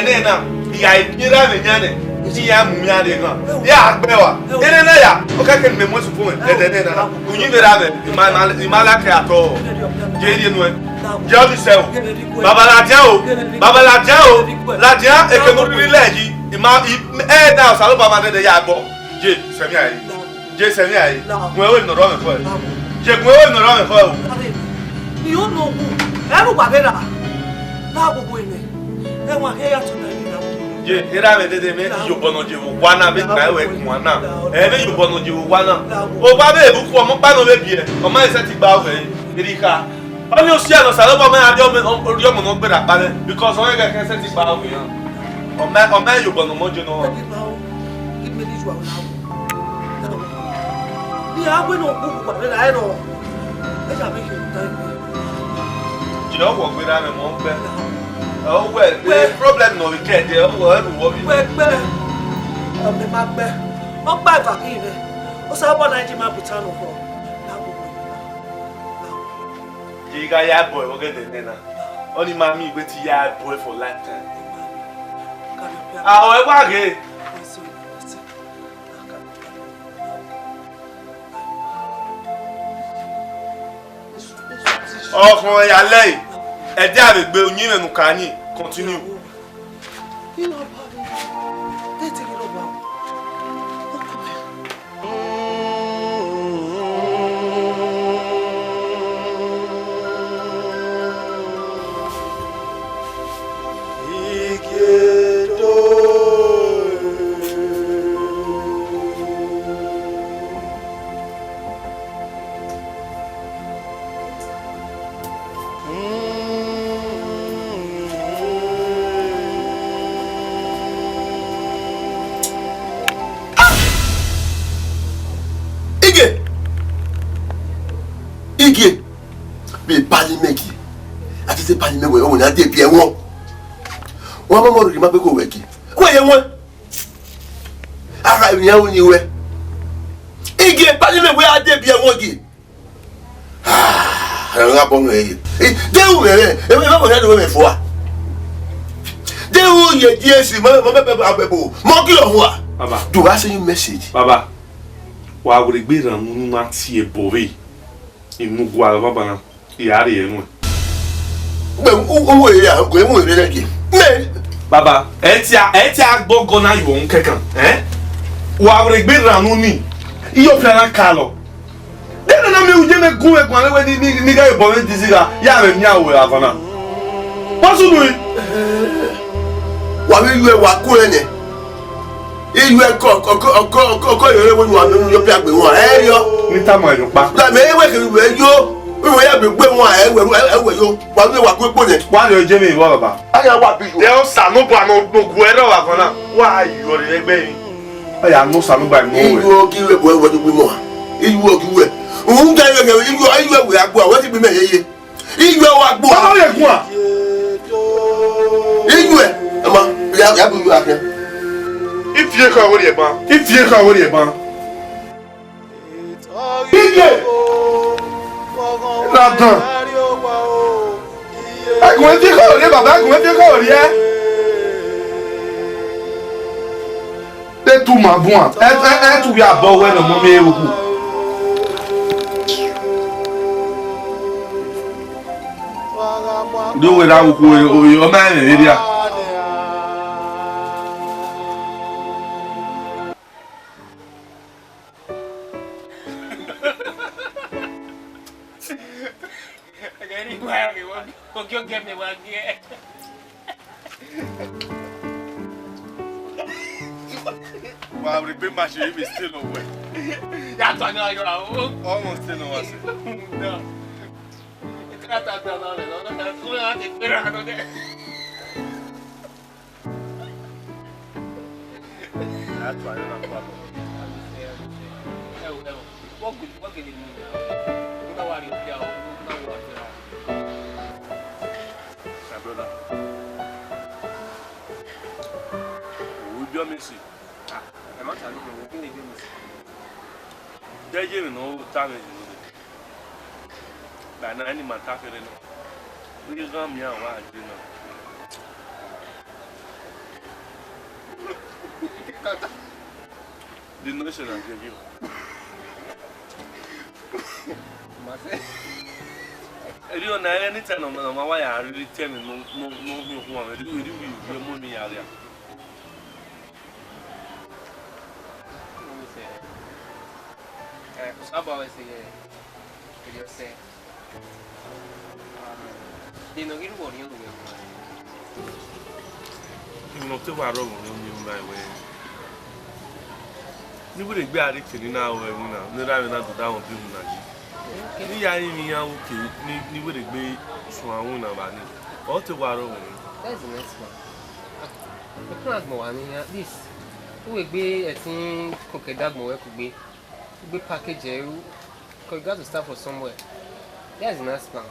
ẹdẹ nẹ na, I gha biẹ erha mwẹ yan nẹ, I ya mu yan rre eghan. Ya gbe wa. Ene na ya, ọ kẹkẹ ne mẹ mu ẹsukun mwẹ, ẹdẹ nẹ na. Uyinmwẹ erha mwẹ, I ma, I ma, I ma like at all. Je rhie nuẹn. Je ọ ni sẹ o. Baba ladian o. Baba ladian o. Ladian eke ne u rhirhi lẹ yi. I ma, I, ẹ na Osanobua ma dẹdẹ ya gbọ. Je, sẹ emwi a re. Je sẹ emwi a re. Gun ẹvbo emwi ne ọ rrọọ mwẹ fọẹrẹ. Je gun ẹvbo emwi ne ọ rrọọ mwẹ fọẹrẹ o. I ho ne owu, ẹrhu wa vbe ra. Na wo wo emwi. Ẹwaẹn khe ya tọn na emwi na. Je, erha mwẹ dede mwẹ, iyobọ ne ọ je vbe owa na, vbe na ẹwẹ guan na. Ẹ vbe iyobọ ne ọ je vbe owa na. Owa vbe ebe ukhu ọmọ ọkpa ne ọ vbe biẹ, ọ ma sẹtin gba owẹ, erha ikha. Ọni osia ne Osanobua ma rhie ọmọ, rhie ọmọ ne ọ gberra kpa mwẹ, because ọ rẹn ghẹ kẹ sẹtin gba owẹ iran. Ọ ma, ọ ma iyobọ ne ọmọ je nọ. Iran wẹ ne ọ kpokpo vbe ra ẹrọ. Ẹ ya vbe khin ta egbe. Je ọ wọ gberra mwẹ mọ gbẹ. Ọ wẹ, wẹ problem nọ vbe kẹ dẹ, ọ wẹ ẹrhu wọ vbe. Wẹ gbẹ. Ọ mẹ ma gbẹ. Ọ gba eva khin mwẹ. Osanobua na je ma bu ta nọ họ. Na wo wẹ. Je I gha ya bọe vbe ọghe ẹdẹ nẹ na. Ọni ma miẹn wẹ te I ya bọe for lifetime. A, ọ ẹ wa ghe. Ọkhọn ya lẹe, ẹdẹ a vbe gbe uyinmwẹ ne u ka ni, continue. Igie! Igie! Vbe bali mẹ gie. A te te bali mẹ wẹ, ọ wẹ ne a de biẹ ẹmwẹ. Wa ma mọ rhirhi ma gbe ko wẹ gie. Wẹ ye ẹmwẹ. A gha emwi iran ru ni ruẹ. Igie, bali mẹ wẹ a de biẹ ẹmwẹ gie. Ah, ẹmwẹ gha bọ mwẹ ye. Eh, de ru mwẹ mwẹ, ẹmwẹ, ẹmwẹ ọna do mwẹ fua. De ru ye Jesu, mọ, mọ, mọ, mọ, mọ, mọ, mọ, gilo hua. Baba. Do I send you message? Baba, wa wẹ egbe rhan unu na tie bọ vbe. Inu gua baba na. I gha rhie nuẹn. Uwẹ, u, u, u, ya, uwẹ, uwẹ, rẹ, rẹ, rẹ, mẹ. Baba, ẹ tia, ẹ tia gbọgọ na yọ ohun kẹkan, ẹ? Wa vbe egbe rran unu ni, iyọ fian na ka lọ. Dẹdẹ na miẹn uje mẹ gun ẹguan lẹwẹ ni, ni, ni gha bọ mwẹ dizi gha, ya vbe miẹn aro vbe avan na. Wa sunu yi. Wa vbe yu ẹre wa gu ẹre nẹ. Iyu ẹkọ, ọkọ, ọkọ, ọkọ, ọkọ yọ ẹre vbe unu wa miẹn unu yọ pia gbe wọn, ẹ yọ. Ne I tama ẹre ọkpa. Da mẹ, ẹ wẹ kevbe ẹ yo, wẹ ya be gbe wọn, ẹ wẹ, ẹ wẹ yo. Wa vbe wa gu ẹkpo nẹ. Wa rhie uje mẹ vbọ, baba. A ya wa bi yu. Ẹ Osanobua ne ọ gu ẹre vbe avan na. Wa yọ rre ẹgbẹ yi. Ọ ya ne Osanobua mu wẹ. Iyu ọghe iwẹ bu ẹre wẹ do gbe mọ. Iyu ọghe iwẹ. Uhunmwu ga iwẹ, iyu, iyu ẹwe agbo, wẹ ti gbe mẹ yeye. Iyu ẹwe agbo. Baba, ọ ye guan. Iyu ẹ, ama, ya, ya bu iyu akẹ. I fi ekhọe werriẹ ban. I fi ekhọe werriẹ ban. Iye! Radan! Ẹgùn ẹfi ekhọe werriẹ, baba, ẹgùn ẹfi ekhọe werriẹ. Te tu ma buan, ẹ, ẹ, ẹ tu ya bọ wẹ ne ọmọ miẹn ru. Do wẹ ra wu ku, ọ ma rẹn vberriọ. Wa vbe egbe ma ṣe, even still no way. Ya tọ ni ayọ ra o. Almost still no way. No. Ẹ ka ta ta na rẹ, no, no, no, no, no, no. That's why I don't know. Ẹ wo, ẹ wo. What good, what good it mean now? Nobody will care, nobody will care. My brother. Who do you miss? Ah, ẹ ma ta ni mo, kí ni bí mi sí? Dẹ́jẹ́ mi náà ó tá mi jù lọ. Gba na ni ma ta kere na. Wí ghan mi a wa je na. The notion I give you. Ma se. Eri ọ na anytime no, no, ma wa ya really tell me no, no, no, no, no, no, really, really, really, really, mo mi ya ria. Let me say, eh, Osaba always say, eh, for yourself. Um, they no really worry you. Even if they were wrong, you knew my way. Ni wẹ egbe a rre ke ni na ru ẹvbo na, ne erha mwẹ na do da wọn bi unu na yi. Ne I ya rinmwian iran vbe oke, ni, ni wẹ egbe suẹn unu na vba ni. Ọ te wa rrọọ mwẹ. That's the next one. Ah, the plan agbọn wa ni, at least. U wẹ egbe ẹtin koko dagbọn wẹ kugbe. U gbe package ẹre ru. 'Cause you got to start from somewhere. That's the next plan.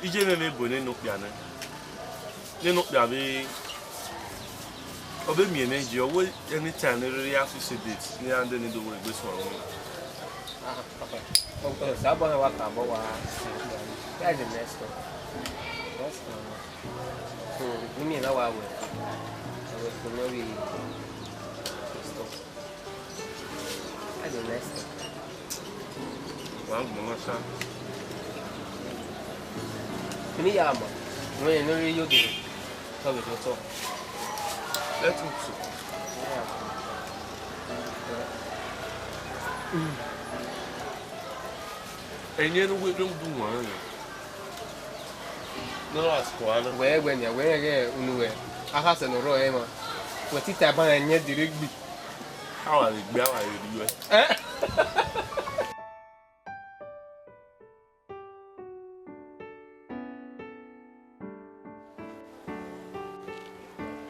Iye mwẹ vbe ebo nene okpia nẹ. Nene okpia vbe, ọ vbe miẹn mwẹ yi, ọ wẹ anytime ne erha ya fix a date, ne iran de ni do wẹ egbe suẹn unu. Ah, okay. Okay, so abọ hẹ wa ka abọ wa. That's the next one. Next one. So, unu miẹn na wa wẹ. Wẹ fo nọ vbe store. That's the next thing. Wa gbọmọ sa. Unu ya ma, wẹ ne ọ rre yo de, ọ vbe do tọ. Let's hope so. Yeah. Ẹyẹn ne uwẹ do du wan rẹn. No, that's cool. Wẹ, wẹ nia, wẹ rẹn ghẹ unu wẹ. A kha sẹ ne ọ rrọọ ẹmwẹ. Wẹ tita ban ẹyẹn de rre gbi. A wa vbe gbe, a wa vbe rri uẹ. Eh?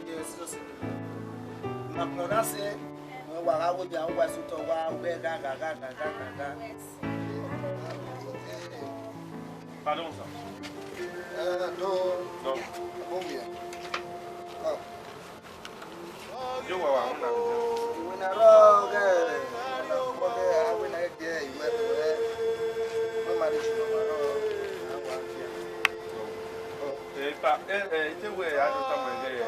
Yes, yes. Na kpọnmwẹ na sẹ, wa gha wẹ, a wa sẹ otọ, wa wẹ gha, gha, gha. Pardon, sir. Eh, do. Do. Abọ miẹn. Ah. Yo, wa, wa, una. Iwinna rrọọ ghẹ, ghẹ, a wẹ na ghẹ iwẹ, iwẹ, iwẹ ma rhie isi nọ ma rrọọ, a wa fia. Eh, pa, eh, eh, ite wẹ a do tama ẹghẹ.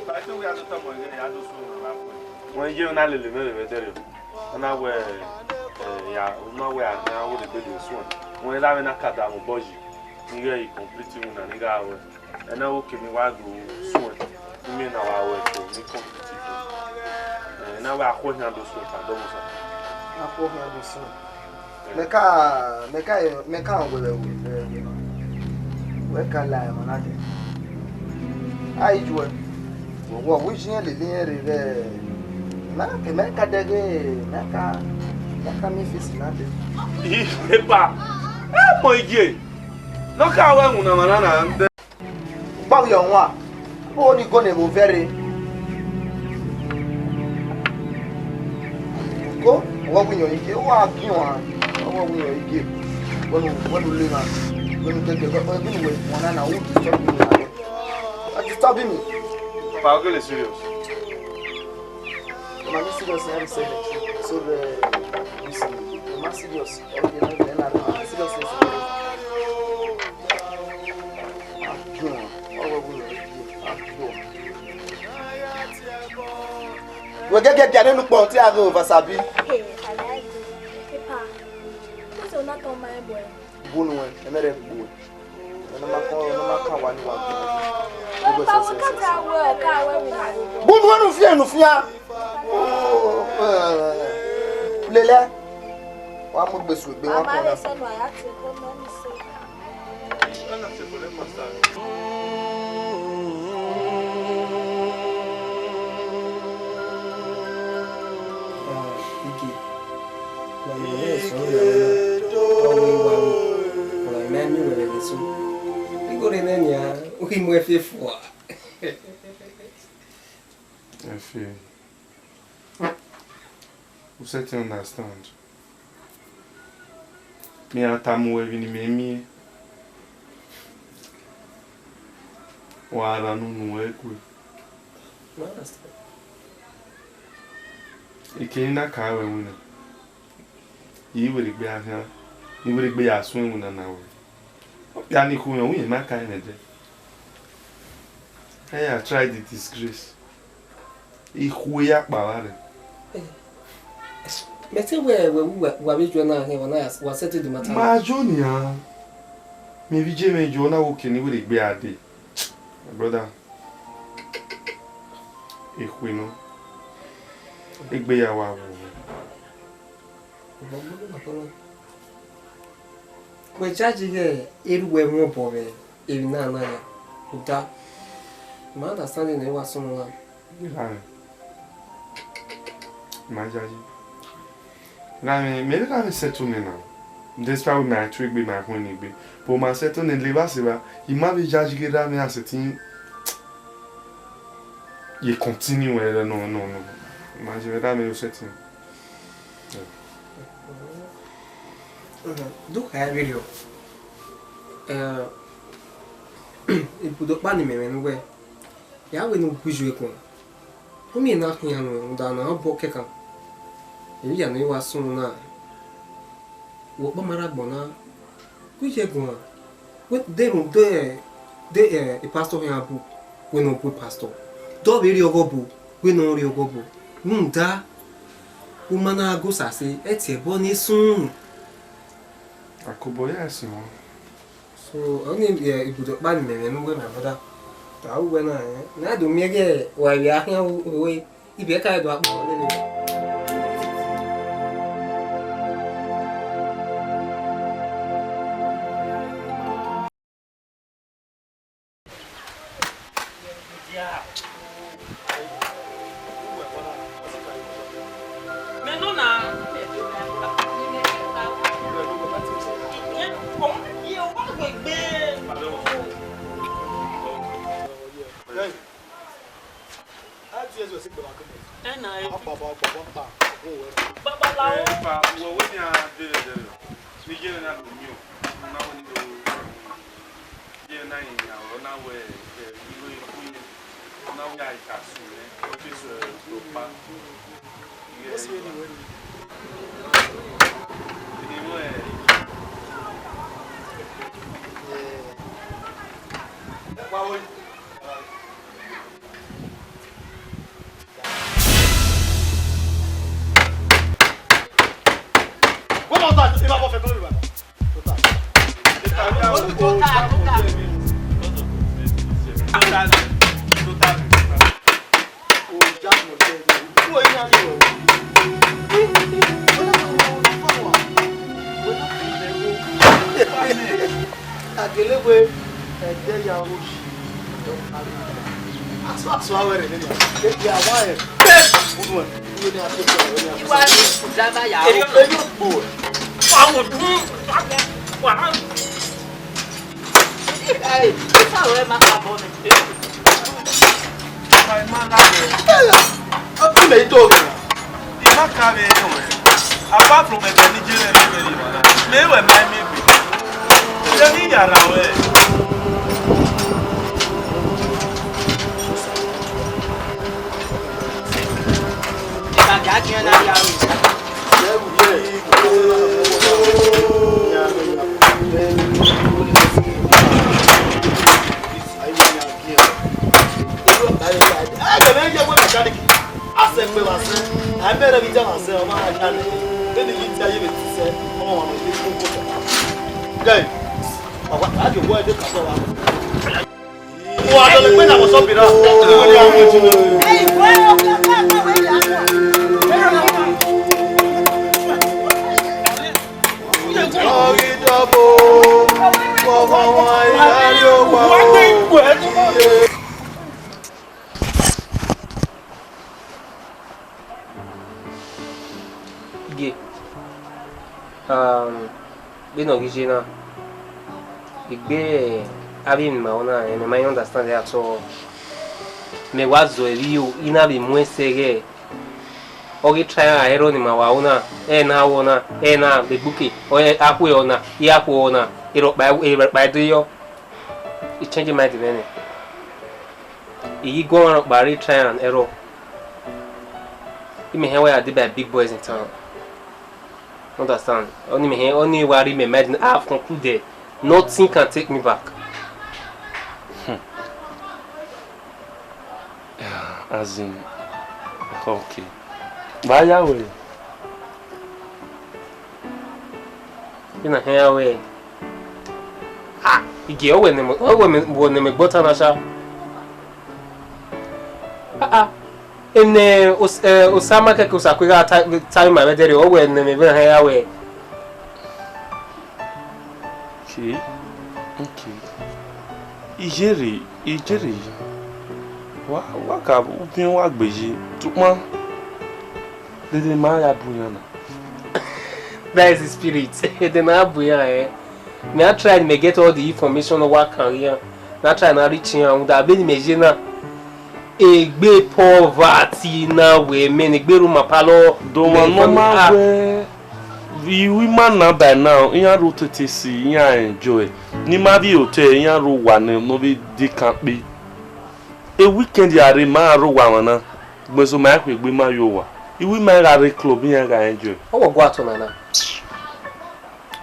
Pa, ite wẹ a do tama ẹghẹ, a do so na la fue. Wẹ ye na lele mẹ vbe ẹdẹrriọ. Ọ na wẹ, Ya, u ma wẹ a khian wẹ egbe do suẹn. Wẹ la vbe na ka da mwẹ obọ yi. Ni ghẹ i complete iwinna ni gha ruẹ. Ẹna wo kene wa do suẹn. Imiẹn na wa ruẹ to ni complete to. Ẹna wẹ akhuẹ khian do suẹn ta dọmọ sa. Akhuẹ khian do suẹn. Mẹ ka, mẹ ka, mẹ ka wẹ vbe wẹ, vbe wẹ. Wẹ ka la emwa na dẹ. A i juẹ. Wẹ, wẹ, wẹ iye lele irẹn rre vbe. Mẹ ka, mẹ ka dẹghe, mẹ ka, mẹ ka miẹn face na dẹ. Ih, epa. E mọ iye. Ne ọ ka wẹ ẹwun na mwa na na ndẹ. Ukpọghi ọmwa, vbe ni gọnnọ vbe ovẹn rre? Ko, ọghe winna igie, wa giẹn ọnrẹn, ọghe winna igie. Wẹ nu, wẹ nu le na, wẹ nu kẹkẹ, wẹ, wẹ nu wẹ, wọn na na, u disturb me na. A disturb me. Pa, okay, serious. Ma ni serious na, be serious. So, eh, listen, ma serious. Okay, na, na, na, serious, serious. Wẹ gẹgẹ dia nene ukpọn te a ghe Ovasabi. Hey, Alhaji, epa, this will not turn my boy. Bunu ẹmẹrẹ gbuẹ. Ẹnẹ ma kọn, ẹnẹ ma kan wa ni wa gbuẹ. Bunu ẹnu fian, ẹnu fian. Lele. Wa mu egbe su egbe wa kọn na. Ẹfe, u sẹtin understand. Mẹ a tama uwẹ vbene imẹ miẹn, wa rhan unu nuẹn gue. Ekene na ka ruẹ winna, I i werriegbe a khian, I werriegbe ya suẹn winna na ruẹ. Okpia ni khu mwẹ, uwẹ ma ka mwẹ dẹ. I ya try the disgrace. Ikhue ya kpa vba rẹ. Mẹ te wẹ, wẹ, wẹ, wa vbe ju ẹna hẹn, wa na ya, wa settle the matter. Ma jọ nian. Mẹ vbe je mwẹ jọ na wo kene werriegbe a dee. My brother. Ekhue nọ. Egbe ya wa vbo. Wẹ judge ighẹ erha uwẹ mwẹ obọ vbe emwi na na ya, uda, ma understand ne wa sunu na. Gha mwẹ, ma judge. Gha mwẹ, mẹ gha mwẹ settle nẹ na. Despite wẹ ma tu egbe, ma khuẹn ne egbe, but ma settle nẹ, levba sevba, I ma vbe judge ighẹ erha mwẹ a sẹtin ye continue ẹre nọ, nọ, nọ. Ma je erha mwẹ yo settle. Do kha vberriọ, eh, ibudo ọkpa ne imẹ mwẹ ne uwẹ, ya wẹ ne u gu iye guan. U miẹn ne a khian nuẹn rhunmwuda ne ọ bọ kẹkan. Emwi hia ne I wa sunu na, wẹ ọkpa ma rre agbọn na, gu iye guan. Wẹ de rhunmwuda, de, eh, pastor khian bu, wẹ ne ọ bu pastor. De ọ vbe rrie ọghọ bu, wẹ ne ọ rrie ọghọ bu. Rhunmwuda, u ma na gha gu Osa sẹ, ẹtin ẹbọ ne sun. Akobọ ya ẹse wọn. So, ọni, eh, ibudo ọkpa ne imẹ mwẹ ne uwẹ, my brother. Ta uwẹ na, eh? Na do miẹn ghe wa vbe a khian ru, ru, ibiẹka do akpọ lele. Ẹna, ẹ. Babalao. Ẹ, pa, wẹ wẹ nian dere dere. Ni yẹrẹ na do miẹn o. Na wẹ ni do. Yẹrẹ na yin ya, ọ na wẹ, ẹ, iwe ikun yẹn. Ọ na wẹ ya ka sun yẹn. Ọ ke so, ẹ, do pa. Yes, anyway. Anyway. Wa wẹ. Agele wẹ ẹdẹ ya ru shi. Asu asu awẹ rẹ nena. Ebi awa ẹ. Unu ẹ. Unu ni a to sọ, unu ni a to sọ. Iwa ni driver ya. Eyo, eyo gbo. Wa wo dun. Wa. Ai, ifa wẹ ma pa bọ nẹ. Ai, ma la wẹ. Ọtí mẹ i do gẹ. I ma ka vbe rẹn wẹ. Apart from ẹgbẹ ne I je mwẹ vbe evbare, mẹ i wẹ ma miẹn egbe. Jẹ ne I ya rran wẹ. Ẹka gia giẹn na ya ru. Guys, wa dọlegbe na vbọsọ bira. Ọ ghi dọbo, vbe ọmwa iran rrie owa o. Gie, um, vbene ọ ghi ye na, egbe avbe emwi ma na, mẹ ma understand at all. Mẹ wa zọ ẹre iro, I na vbe mu ẹn sẹ ẹghẹ, ọ ghi try ẹrọ ne ima wa ru na, ẹre na wọ na, ẹre na vbe gbuke, ọ, akhuẹ ọ na, I akhuẹ ọ na, erhọkpa, erhọkpa do yọ. I change mind mwẹ nẹ. I ghi gu ọmwa rhọkpa rre try am ẹrọ. Imẹ hẹn wẹ I dey by big boys in town. Understand? Ọni mẹ hẹn, ọni wa rhie mẹ mind, I have concluded. Nothing can take me back. Hmm. Yeah, as in, okay. Vbe a ya wẹ? Vbene a hẹn ya wẹ, ah, igie, ọ wẹ ne mẹ, ọ wẹ mẹ, wẹ ne mẹ gbe ọta na sha. Ah, ah. Ene Os-, eh, Osama kẹkẹ Osaku gha ta, ta ima vbe ẹdẹ rre, ọ wẹ ne mẹ vbe hẹn ya wẹ. Okay, okay. Iyere, iyere. Wa, wa ka ubiẹn wa gbe ye. Tukpan. Dede ma ya bu iran na. That is the spirit. Dede ma bu iran, eh. Me, I try and me get all the information of what can here. Na try na reach here, and that be me je na. Egbe poverty na wẹ mẹ ne egbe rhoma palọ. Do ma mẹ nọ ma ah. Wẹ, vbe ima na by now, iran rre otete si, iran enjoy. Ne ima vbe hotel, iran rre owa ne, ne ọ vbe de kan kpe. E weekend ya rre, ma rre owa mwa na. Gbẹn so ma khuegbe ma yo owa. Iwu ima gha rre club, iran gha enjoy. Ọ wọ gua to nana.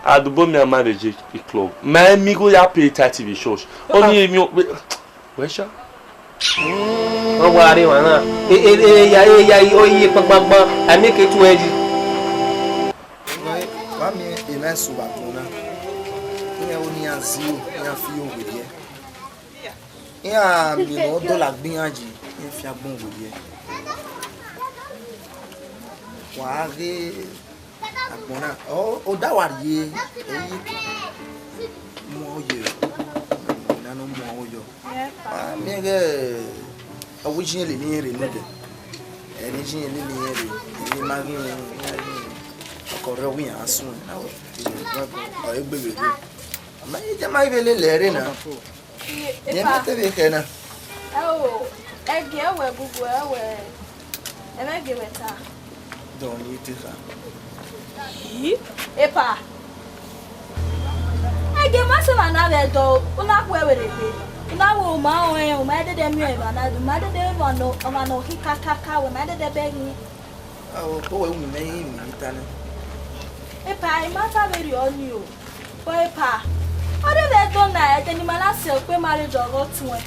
Adubo mi a ma vbe je club. Ma mi gho ya pay tithe vbe church. Ọni emi o, wẹ sha. Ọ wa rre emwa na. E, e, e, ya, e, ya, ọ ye kpankpankpan. A miẹn ke tu ẹre yi. Wa miẹn emwa eso vbe agbọn na. Iran ho ne iran ziro, iran fi owerriẹ. Iran miẹn ne ọ dọlọ gbe iran yi, iran fi agbọn werriẹ. Wa ghe agbọn na, ọ, ọ da wa rrie, ẹ i ye ka mu ọyọ, na nọ mu ọyọ. A miẹn ighẹ ọ wẹ iye lele irẹn rre nodẹ. Ẹre iye lele irẹn rre, ẹ ma ghi rẹn, ọkọ rẹ ọ wẹ iran suẹn, na wẹ, ọ egbe vbe rre. A ma, iye ma i vbe lele ẹre na. Iye, epa. Rẹn ma te vbe khẹ na. Ẹo, ẹgie ẹwẹ gugu ẹwẹ, ẹmwẹ gie wẹ ta. Dọn ye te kha. Yi, epa. Ẹgie ma sẹ ọmwa na vbe Ẹdo, u na khuẹ werriegbe. U na wẹ u ma rẹn, u ma dede miẹn ọmwa na, u ma dede vbe ọmwa nọ, ọmwa nọ khin kakaka, wẹ ma dede bẹghe. Ao, ko wẹ wu mẹ i rinmwian ta nẹ. Epa, I ma ta vberriọ nii o. But epa, ọ rre vbe Ẹdo na, ẹdẹ ne ima na sẹ ukpe marriage ọghe ọtuẹn.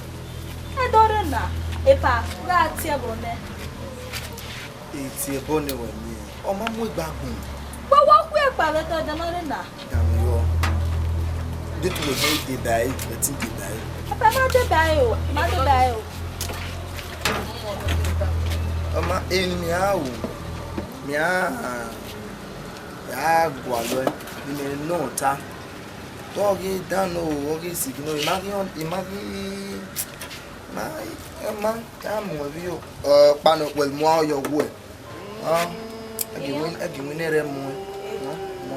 Ẹdo rre na, epa, u gha tie ẹbọ nẹ. E tie ẹbọ nẹ wẹ miẹn, ọ ma mu egbe agbọn. Wẹ wẹ ọ khuẹ kpa vbe Ẹdo ẹdẹ ne ọ rre na. Danmwehọ. Dede wẹ ne deba ẹre, wẹ te deba ẹre. Papa, ma deba ẹre o, ma deba ẹre o. Ọ ma, emwi ne mẹ ra ru, mẹ ra, ra gualọ ẹe, ne imẹ nọ ta. Te ọ ghi dan nọ, ọ ghi sigi nọ, I ma ghi, I ma ghi, ma, I ma, I ma mu ẹvbo, ọ, ọkpa nọ, wẹ mu aro yọ wuẹ. Ah, ẹgiwin, ẹgiwin ne rẹ mu, mu, mu.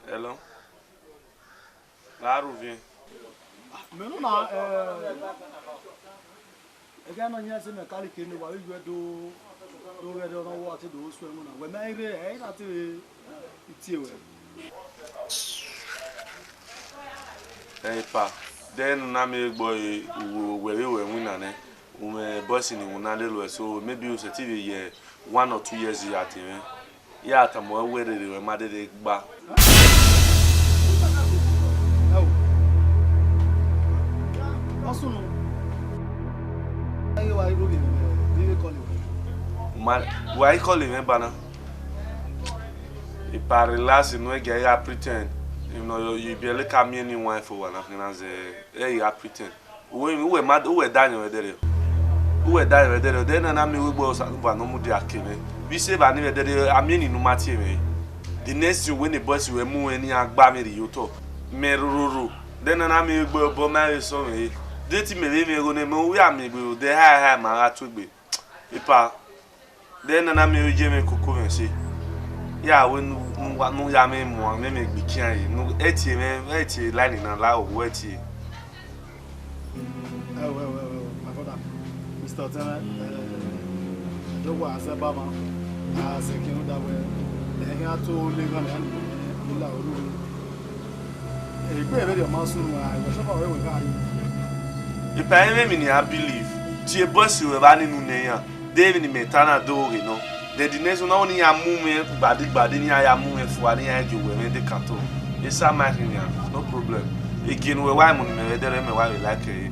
Hello. Gha rhie uvie. Mẹ nọ na, eh, ẹghẹ nọ yan ẹse mẹ kali ke ne wa vbe yuẹ do, do ghẹ do nọ wa te do suẹ ẹmwẹ na. Wẹ ma i rre, ẹ i na te vbe tie wẹ. Ẹ pa, de ne u na miẹn egbe ọre, uwẹ vbe wẹ winna nẹ, u mwẹ boys ni winna lele uẹ, so maybe u sẹtin vbe ye one or two years ya tie mwẹ. Ya tama wẹ rere wẹ ma dede gba. Ọ sunu. Ẹ wa i ro vbe, vbe call wẹ. Ma, wa i call mwẹ ba na. I pa relax, no, ẹ gẹ ya pretend. You know, you, you be like a me anyone for one, I can say, ẹ ya pretend. Uwẹ, uwẹ ma, uwẹ da yẹn vbe ẹdẹrriọ. Uwẹ da yẹn vbe ẹdẹrriọ. De ne a na miẹn wẹ egbe Osanobua ne ọ mudia ke mwẹ. Vbe isẹ evba ni vbe ẹdẹrriọ, a miẹn eni ne u ma tie mwẹ. The next thing, wẹ ne boys wẹ mu mwẹ ne iran gba mwẹ rhie otọ. Mẹ rororo. De ne a na miẹn wẹ egbe obọ ma vbe sọ mwẹ. De te mẹ vbe mwẹ igho ne mẹ, u ya miẹn egbe, de ha ha ma gha tuegbe. Epa. De ne a na miẹn vbe iye mwẹ koko mwẹ ẹse. Ya wẹ ne u, ne u wa, ne u ya mwẹ mu mwẹ, mwẹ gbe ikian ye. Ne u, ẹ tie mwẹ, ẹ tie line na la, ọ wẹ tie. Ẹ wo, ẹ wo, ẹ wo, my brother, Mister Otẹmwẹ, eh, do wa zẹ ba ma, a zẹ ke rhunmwuda wẹ, ẹ khian to le ghan nian, ila oru. Egbe vberriọ ma sunu a, ẹghẹ ọsọkpa wẹ wẹ gha re. Epa, emwi ne I believe, tie boys wẹ vba nene unu iran. De emwi ne imẹ ta na do ghe nọ. Then the next one, na wẹ ne iran mu mwẹ gbadigbadi, ne iran ya mu mwẹ fua, ne iran gie owẹ mwẹ de kan to. Esa ma khin nian, no problem. Egie ne uwẹ wa mu ne imẹ vbe ẹdẹrriọ, mẹ wa vbe like ẹre.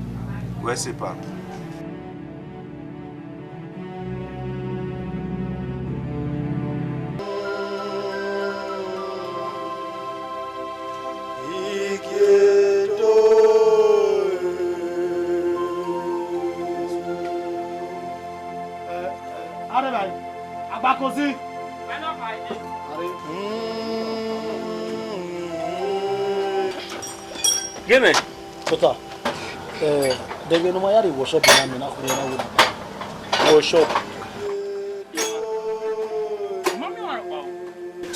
Wẹ sẹ epa. Arẹmwẹ, agbakozi. Gẹmẹ. Tota, eh, dẹghe ne ọ ma ya rrie workshop na, mẹ na khuiẹ na wo na. Workshop.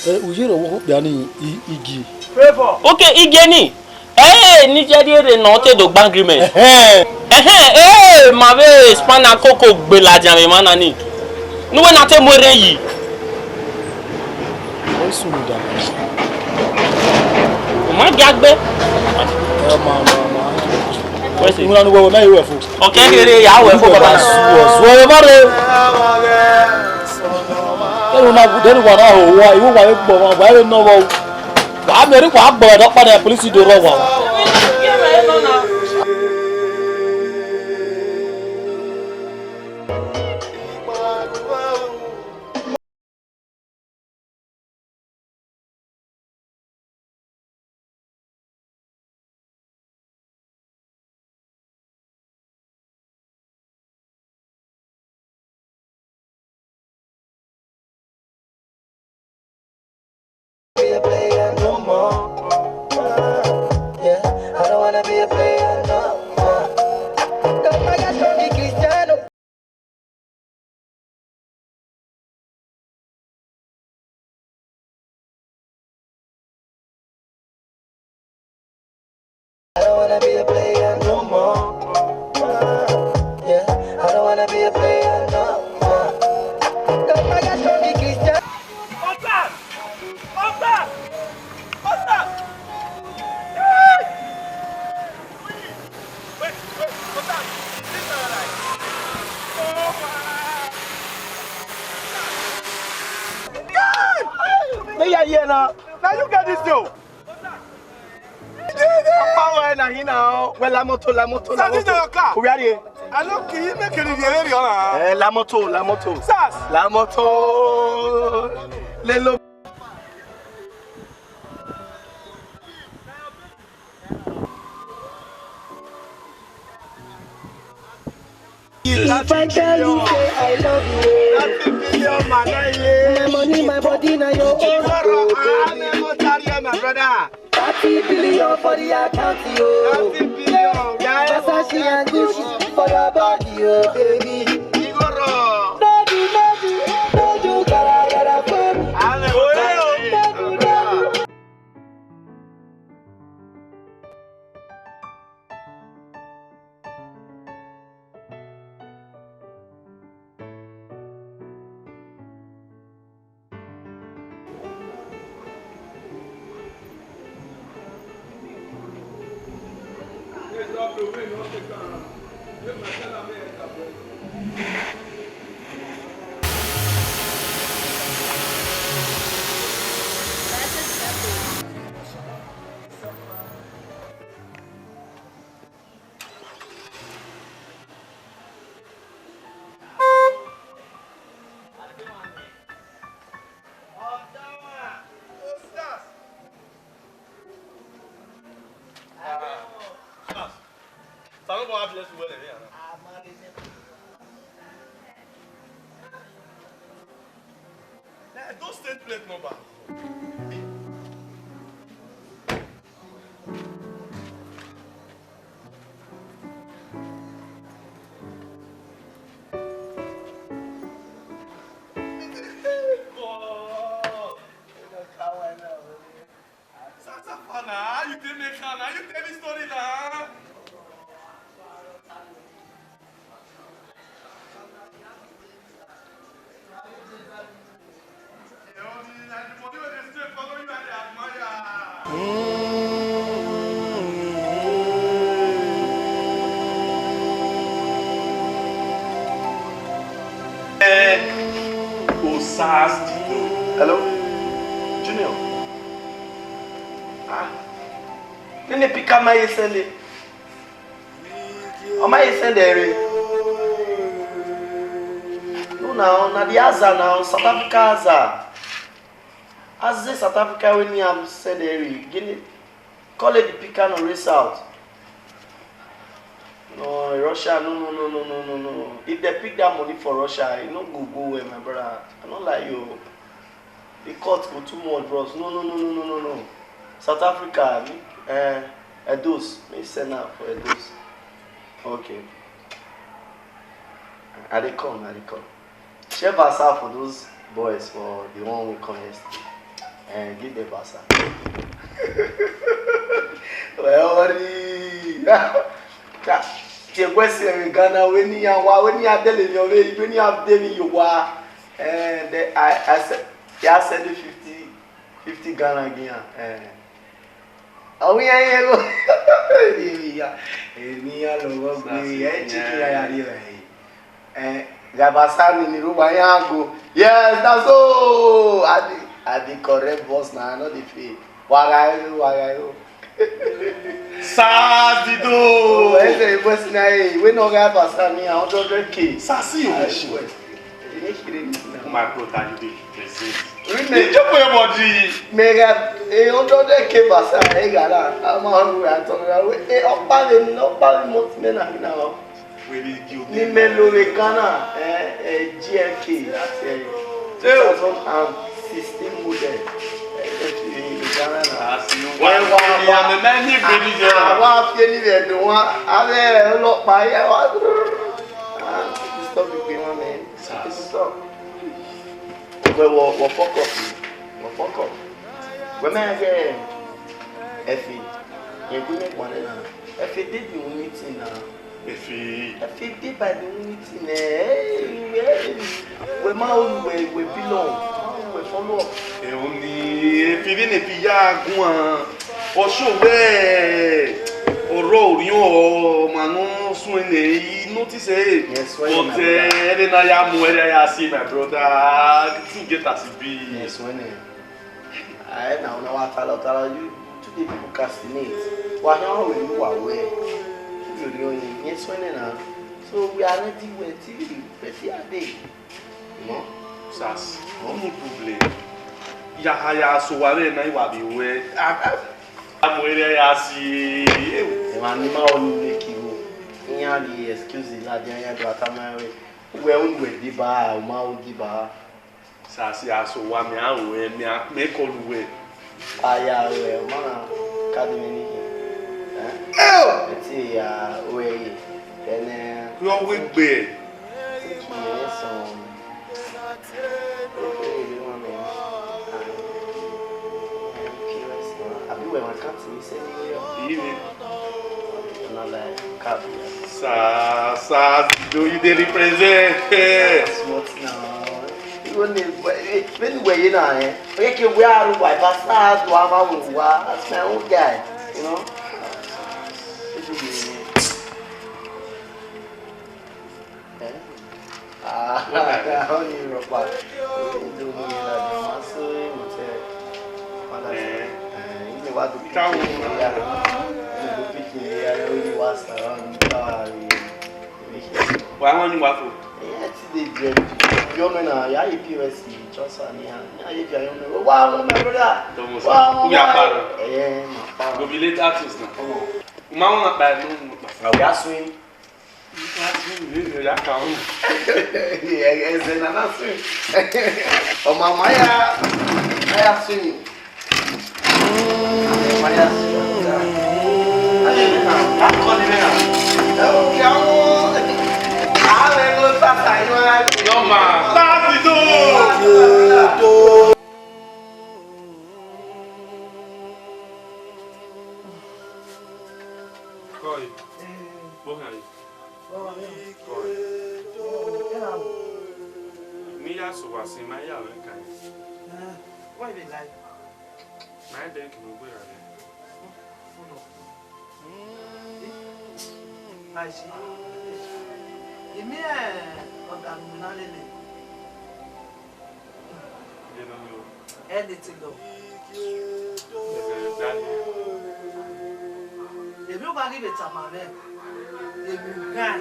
Eh, u ye rre ọvbokhan okpia ni, I-, Igi. Ok, Igi ni. Eh, ni jẹ rhie rre nọ, ọ te do gba agreement. Ẹhẹn. Ẹhẹn, eh, ma vbe spanner koko gbe ladian vbe emwa na ni. Ne uwẹ na te mu erhẹn yi. Ọ i sunu da. Ọ ma gia gbe. Ẹ ma, ma, ma. Wẹ se. Iwinna ne uwẹ wẹ, mẹ i ruẹ fo. Ọ kẹ kherhe ya wẹ fo, baba. Zuọ, zuọ, zuọ, ma re. Ẹnu na gu, dẹnu wa na ho, wa, iwu wa vbe gbọ, wa, wa vbe nọ vbọ. Wa miẹn ẹre, wa gbọ ẹdẹ ọkpa nẹ, police do rrọọ wa. Wanna be a player no more. Yeah, I don't wanna be a player no more. Don't forget to be Christian. Otas! Otas! Otas! Hey! Wait, wait, Otas! Is this not right? Oh, wow! God! May I hear now? Now you get this deal. Power na hina o. Well, la moto, la moto, la moto. Sir, this na your car? We are here. I no kill you, make you dey very honor. Eh, la moto, la moto. Sir. La moto. Lelo. If I tell you say I love you, oh. Thirty billion, man, eh? My money, my body, na your own, oh, baby. Thirty billion for the account, yo. Thirty billion, yeah. Versace and Gucci for your body, oh, baby. No do, no do, no do, gara, gara for me. No do, no do. Those state plate number. Sasafa na, how you take make am na? You tell me story na. Eh, Osas Dido. Hello? Junior. Ah. Nene pika ma ye send. Ọ ma ye send ẹre. No na, na the Aza na, South Africa Aza. Aza South Africa wẹ ne iran send ẹre. Gini? Call the pika no race out. No, Russia, no, no, no. If they pick that money for Russia, e no go go well, my brother. I no lie you. The cut go too much, bros. No, no, no. South Africa, me, eh, Edos. Me send am for Edos. Okay. I dey come, I dey come. Share Basa for those boys for the one we come yesterday. Eh, give them Basa. Well, worry. Tie question with Ghana, wẹ ne iran wa, wẹ ne iran dele mi, wẹ ne iran dele mi, you wa. Eh, they, I, I said, yeah, I send you fifty, fifty Ghana give am. Eh. Ọ wẹ iran ye go. Eni iran lọghọ gbe, ẹ chicken ya ya rri ẹre. Eh, Gabasa ni ni ru wa iran go. Yes, that's all. I be, I be correct boss na, I no dey fail. Wa gha ro, wa gha ro. Sadido. Oh, ẹ sẹ boss na, eh, we no gha Basa ni, a hundred K. Sasi o. Ẹ sẹ. Ẹ sẹ ni na. My brother, you dey present. Really? You jump for your body. Mega, eh, hundred K Basa, eh, gala. I'm a hundred and hundred. Eh, ọkpa vbe, ọkpa vbe month me na, na. Ni mẹ lo vbe Ghana, eh, eh, G L K, that's, eh, two thousand and sixteen model. Eh, eh, eh, Ghana na. Wa, wa, wa. Wa fi eni vbe do wa. Avbe ọlọkpa ya wa. Ah, disturb the man. Disturb. Wẹ, wọ, wọ fuck up. Wọ fuck up. Wẹ mẹ ghe ẹfe. Yẹn gu mẹ gbọn na. Efe dey the only thing na. Efe. Efe dey by the only thing, eh, eh, eh, eh. Wẹ ma ru wẹ, wẹ belong, ma ru wẹ follow up. Ẹhun ni, Efe vbene Efe ya guan, ọ sẹ wẹ, ọ rrọọ orhiọn, ọ ma nọ suẹn nẹ, I notice ẹre. Yes, why but, na, eh, ẹre na ya mu, ẹre ya si, my brother, thing get as e be. Yes, why na? Ae na, una wa talọ talọ, you today people procrastinate. Wa hia wẹ ne uwa wẹ, you know, you ain't sweating now. So we are ready with you. Ready are they? No? Sas, no problem. Ya ha ya so wa vbe na, I wa vbe wẹ. A, a, a mu ere ya si. Emwa ni ma ọ ni make you. Iran the excuse la dia ya do atama we. Wẹ unu wẹ diba, u ma ru diba. Sasi, a so wa mẹ, a ru ẹre, mẹ a, mẹ kọlu wẹ. Aya ruẹ, ọ ma na ka di mwẹ ni khin. Ẹ? Ẹ tie ya ru ẹre, ẹnẹ. Yọ wẹ gbe. Take him some. Ẹ, ẹ, ẹ, ẹ, ẹ, àbí wẹ ma ka ti mi sẹ? Iyi mi. Another cup. Sa, sa, do you dey represent? Smart now. You only, when you were in, eh? Okay, okay, where are you? Why, Pastor, do I have a, that's my own guy, you know? Eh? Ah, ọ ni rhọkpa. Ido mu yẹn ladian, ma so emwi te. Father, eh, eh, I wa do picking area. I do picking area, I only was around the car. Wa wan ni wa fo? Eh, ti dey there. Your man, ah, ya P O S transfer ni, ah. Ya ye your man. Wa, my brother. Thomas, wa, we are wa. Eh, my father. Go be late artist now. Come on. Ma wan na pa no. I will swim. Ẹzẹ na na swim. Ọ ma ma ya, ma ya swim. Ma ya swim. Akọni mẹ na. Ẹ o, ya wọn. A lẹ lo tata yi wa. Normal. That's the door. Koi. Bọkhan re. Koi. Me ya sẹ uwa sin, ma ya mwẹ kan. Why you dey lie? Ma dẹ ke mu gbe ra. Full of. Aji. Imi ẹ ọdanu na lele. Anything though. Emwi uwa ghi vbe tama mwẹ, emwi ughẹn,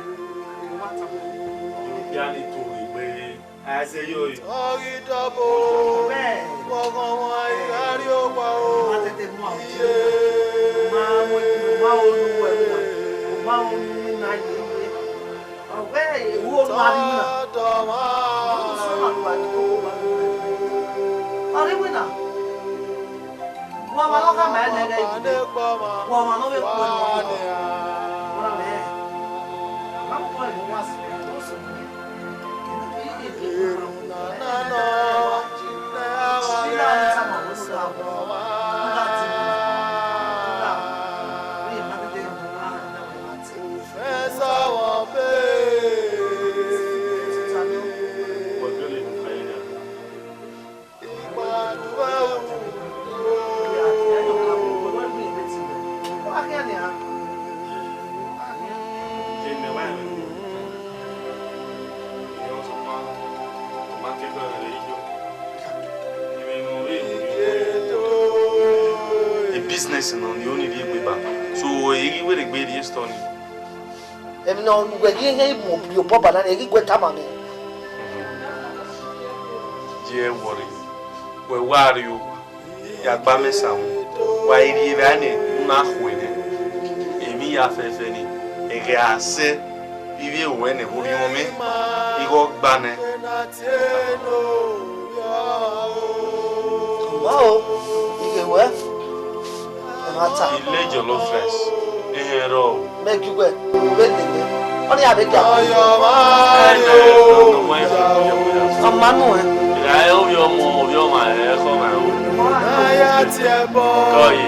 wa tama mwẹ. Iran ni to egbe, a sẹ yo. Wẹ, ma tete mu aro. Ma mu, ma ru ne uwẹ, ma ru ne uwẹ na ye. Ọ wẹ, ewu olu a rri na. Ọ rre iwinna. Wa ọmwa ne ọ khama ẹnẹ ghẹ, wa ọmwa ne ọ vbe khuẹ ne ọ rre. Wa mwẹ, ma mu kọe ne uwa si, ọ sẹ. E business nọ ni oni rhie egbe ba. So, e ghi were egbe rhie store ni. Emwi ne uwẹ ghi he mu rhie obọ ba na, e ghi gu ẹre tama mwẹ. Ye worry. Wẹ wa rrie owa, ya gba mẹ sa wọn. Wa i rhie evba nẹ, u na khue nẹ. Emwi ya fẹfẹ ni, ẹghẹ a sẹ, ivbi ruẹ nẹ, vbe orhiọn mwẹ, igho gba nẹ. Ọmọ o, ighe wẹ, ẹ ma ta. Ile jollof rice, ehẹn rrọọ. Mẹ gi uwẹ, u vbe lele. Ọ ni a vbe gie. Ọ ma nuẹn. Ra ovbi ọmọ, ovbi ọmwa, ẹ khọ ma ro. Kọ yi.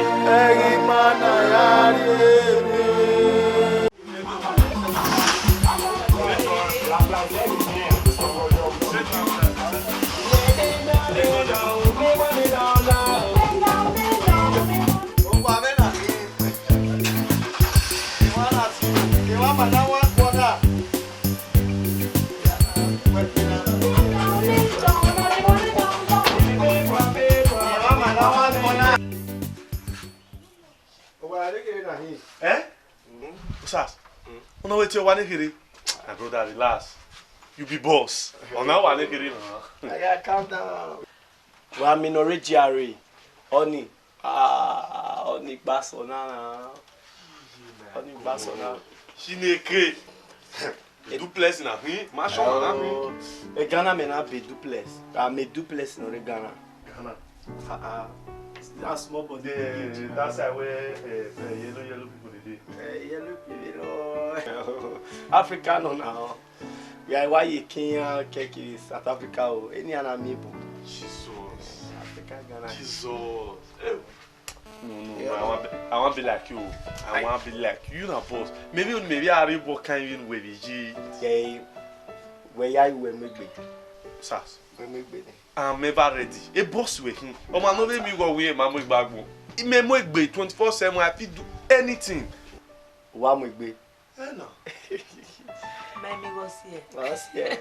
Sir, una wẹ tie wa ne kherhe. My brother, relax. You be boss. Ọna wa ne kherhe na. Oya, calm down. Wa mi nọ rre G R A. Ọni, ah, ọni gba sọ na. Ọni gba sọ na. Chineke. Duplex na hin, mansion na hin. E Ghana mẹ na be duplex. A me duplex nọ rre Ghana. Ghana. Ah, ah. That small body. The, that side where, eh, eh, yellow, yellow people dey dey. Eh, yellow people. Africa nọ na. We are wa ye Kenya, Turkey, South Africa o. Any ana mi bu. Jesus. Africa, Ghana. Jesus. Eh. No, no, no, I want be, I want be like you. I want be like you, na boss. Maybe, maybe I read what kind of way we ji. Yeah, where ya you were me be. Sars. Where me be. I'm ever ready. A boss we hin. Ọmọ no be mi go we ma mo gbagbo. I me mo egbe twenty-four seven, I fit do anything. Wa mo egbe. Eh, no. My amigo here. Us here.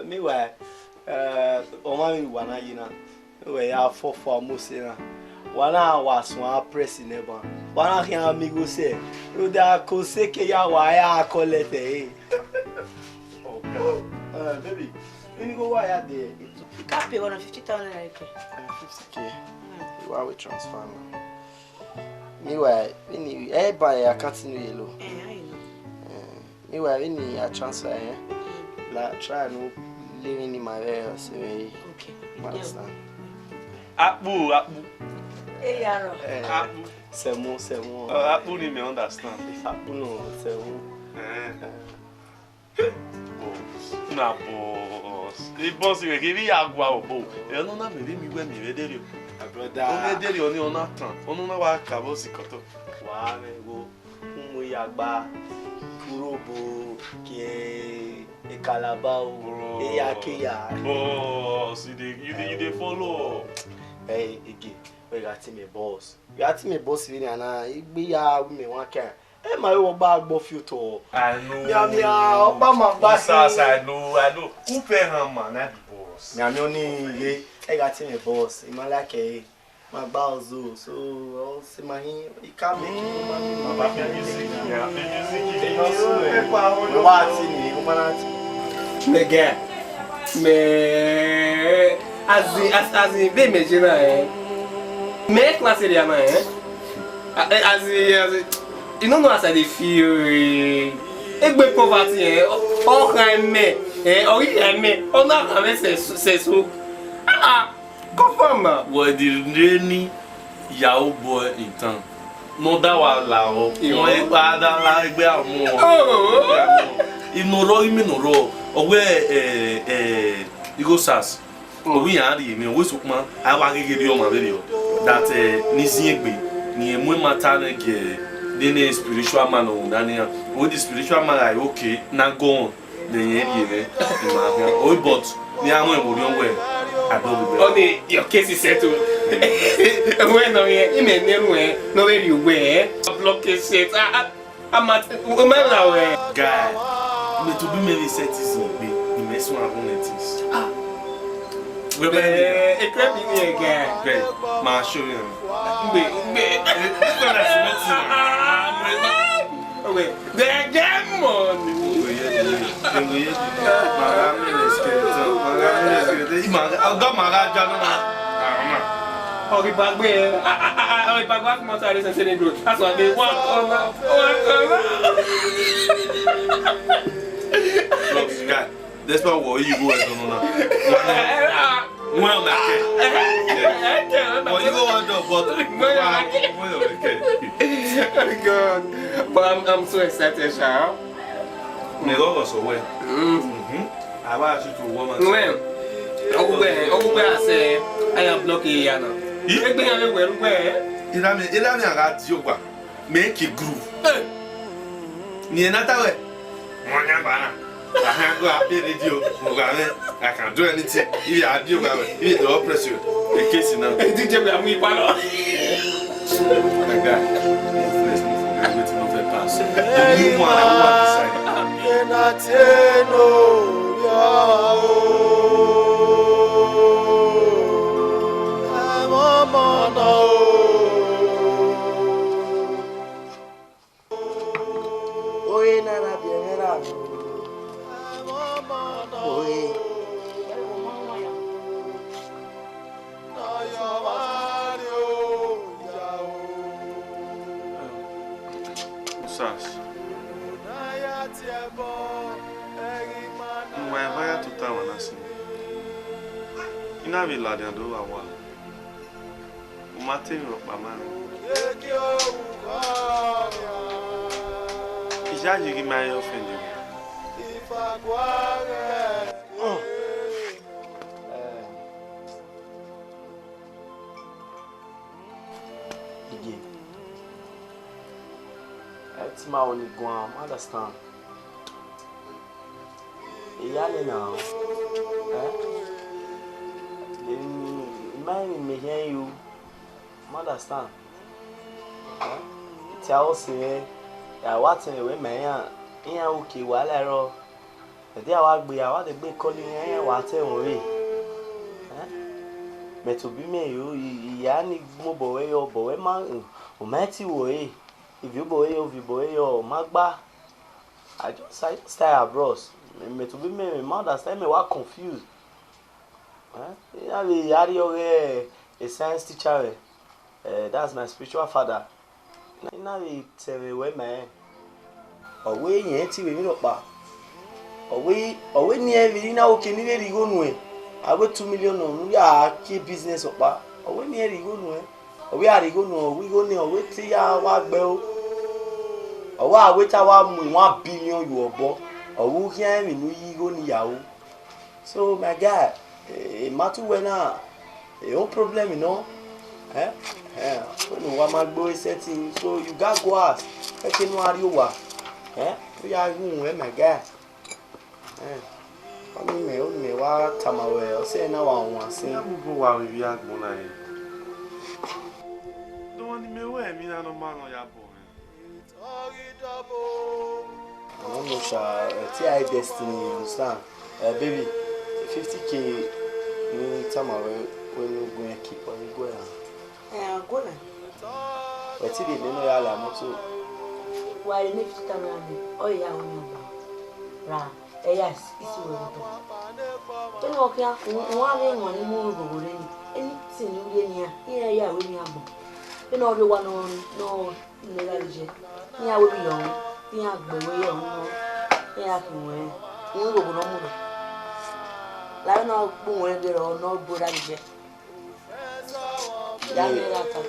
Meanwhile, uh, ọmọ mi wa na yi na. Wẹ ya fọ fọ mo se na. Wa na wa sun a press nẹ ban. Wa na khian amigo se. Ro da ko se ke ya wa ya collect eh. Oh, God. Uh, baby, you go wa ya there. You can pay one of fifty thousand naira. Uh, fifty K. Mm. You are with transfer now. Meanwhile, vbene ẹ ba account ne u ye lo. Eh, I know. Eh, meanwhile, vbene a transfer, eh, la try no leave any my way or say, okay. You understand? Akpu, akpu. Eh, Yaro. Eh, akpu. Sẹmo, sẹmo. Uh, akpu ni me understand. Akpu no, sẹmo. Eh. Eh. Boss. Na boss. E boss wẹ kevbe ya gua obọ. Ẹ nọ na mẹ vbe mi wẹ mi vbe deri o. My brother. O vbe deri ọni ọna tan. Ọna na wa ka boss kọtọ. Wa mẹ wo. Umu ya gba. Kurobo ke e Calabar o. Bro. E ya ke ya. Boss, you dey, you dey, you dey follow. Eh, ege. Wẹ gha ti mẹ boss. Gha ti mẹ boss vbe nian na, igbe ya ru mẹ wan kan. Ẹ ma re wọ gba gbọ fi otọ. I know. Mia, mia, ọkpa ma gba Osas, I know, I know. Upe han ma na the boss. Mia, mi oni ye, ẹ gha ti mẹ boss. I ma like ẹ. Ma gba ọzo, so, ọ se ma hin, I ka make it, ma make it. Baba, play music, yeah, play music, if you not swear. Wa ti ni, o ma na ti. Mẹ guy, mẹ, as in, as, as in, vbe mẹ je na, eh. Mẹ class area na, eh. A, eh, as in, as in, you no know as I dey feel, eh. Egbe poverty, eh. Ọ, ọ khan mẹ, eh, ọ ghi khan mẹ, ọ na khan mẹ sẹ, sẹ so. Ah, ah. Confirm, man. Wẹ the rainy Yahoo boy in town. No da wa la o. Yo. Wọn e pa da la egbe amu. Oh. Inoro imi noro. Owe, eh, eh, Igho Sars. Mm. Owe yan ri mi, owe sukuma. A wa gege ri ọma vbe ri o. That, eh, ni zin egbe, ni emu ma ta ne ge, ni ne spiritual man o, dani ya. Owe the spiritual man, like, okay, na go on. Then you hear me? Oi, but me, I'm going to worry. I don't regret. Only your case is settled. When no, yeah, him and Nero, eh, no, where you were, eh? Block case set. Ah, ah, I'm at, oh, my, now, eh. Guy, me to be maybe set is in me. You may soon have one things. Ah. Well, eh, it could be me, guy. Guy, ma show you. Wait, wait. This one is not. Ah, wait. They get money. Dem go hear the name. Dem go hear the name. Magami Skeleton. Magami Skeleton. Ima, Oga Maga Jano. Ah, man. Ọgibagbe, ah, ah, ah, ah, Ọgibagbe, come outside this and say they do. That's why they walk over, walk over. Look, guy, that's why we you go and no, no, no. One of my care. But you go on the but one of my care. Oh God. But I'm, I'm so excited, sha. Me go go so well. Mm. Mm-hmm. I want you to warm and well. Ogbe, ogbe ase, I am blocking here now. Egbe ya we we. Ilami, ilami aga ti ogba. Make it groove. Hey. Ni enata we. Mo nya bana. I can go and play radio. Mo go and I can do anything. If you are do well, if you don't press you, the case now. Ẹ ti jẹ́ pé àwọn ipa lọ. My guy, no vex me for wetin no fit pass. The new one, I want decide. Sas, ne uwa eva ya tota wa na sin, I na vbe ladian do vbe a wa, u ma te emwi rhọkpa ma rẹn. I yayi ghi ma re offend uwa. Iye, ẹ te ma ho ni guan, ma understand. Eya nena, eh? Emwi, I ma rẹn emwi ne imẹ khian yo, ma understand. Eh? Te a ho sẹ mwẹ, a wa tẹn wẹ ma iran, iran ru ke wa la rrọọ. Ẹdẹ a wa gbe, a wa degbe call iran, iran wa tẹn mwẹ re. Eh? Mẹ tobọ imẹ yo, I, I ya ni mobọ ruẹ yọ, obọ ruẹ ma, u ma ti ru ẹre. Ivbi obọ ruẹ yọ, ivbi obọ ruẹ yọ, u ma gba. I just, I just tired, bros. Mẹ, mẹ tobọ imẹ, mẹ ma understand, mẹ wa confused. Eh? Iran vbe ya rrie ọghe a science teacher mwẹ. Eh, that's my spiritual father. I na vbe tẹn mwẹ wẹ ma rẹn. Ọ wẹ irẹn te vbe emwi rhọkpa. Ọ wẹ, ọ wẹ ne irẹn vbe na, oke ne I vbe rhie igho nuẹn, a wẹ two million nọ, ne u ya kie business ọkpa. Ọ wẹ ne irẹn rhie igho nuẹn. Ọ wẹ a rhie igho nuẹn, ọ wẹ igho nẹ, ọ wẹ te ya wa gbe ẹro. Ọ wẹ a wẹ te a wa mu one billion ye obọ. Ọ wẹ u khian rẹn emwi ne u yi igho ni ya ru. So, my guy, eh, I ma tu wẹ na, eh, ọ problem nọ. Eh? Eh, wẹ ne uwa ma gbe ore settle, so you gats go house. Eke ne u gha rrie owa. Eh? U ya ghi uhunmwu, my guy. Eh? Ọni mẹ, ọni mẹ wa tama wẹ, ọ sẹ na wa wan sin. Ya mu bun wa vbe ivbi agbọn na re. Dọmọ ni mẹ wẹ emwi na nọ ma nọ ya bọ mwẹ. I don't know, sha, eh, te I destiny, you understand? Eh, baby, fifty K ni tama wẹ, wẹ ne u gu mwẹ keep, ọ ni gu ẹre. Eh, a gu ẹre. Wẹ te de nene ya la moto. Wa re ne fifty thousand ni, ọ ya ru ni ọgba. Ra, ẹ ya isi wẹ vbe obọ. Vbene ọ khian, u, u wa vbe wan ni mu ru ghogho rre ni. Anything ne u rhie nian, iran ya ru emwi agbọn. Vbene ọ rhie owa nọ, nọ, ne gha ye, iran wẹ vbe yọ, iran gbe wẹ yọ nọ, iran khin wẹ, u ru ghogho ne ọ mu rre. La vbene ọ kpe uwẹ ghe rọ, ne ọ bu ra ye. Ya miẹn gha ta.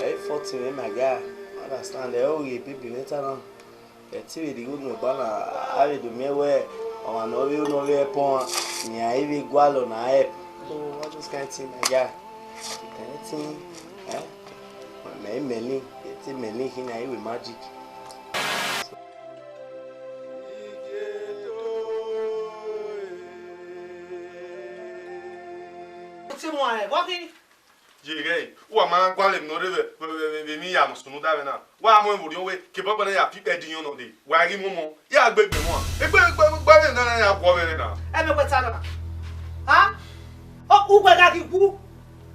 Eh, forty mwẹ, my guy. Understand, ẹ, ọ ghi baby mwẹ ta na. Ẹ te vbe rhie igho nuẹn gba na, a vbe do miẹn wẹ ọmwa ne ọ vbe, ne ọ vbe help ọmwa, ne iran i vbe gualọ na help. So, all those kind thing, my guy. Anything, eh? Mẹ i mẹ ni, ẹ te mẹ ni khin na, I wẹ magic. Te mu ẹ, vbọ khin? Ye ghẹ, uwa ma na gualọ emwi ne ọ rre vbe, vbe, vbe, vbe emwi ya mu sunu da vbe na. Wa mu ẹn vbe orhiọn wẹ, ke bọgbọ na ya fi ikpẹ di iyọn nọ dee. Wa ghi mu ọmọ, ya gbe egbe mwa. Egbe, egbe, egbe vbe na ya guọ vbe na. Ẹmwẹ wẹ ta na. Ha? Ọ, uwẹ gha ghi wu.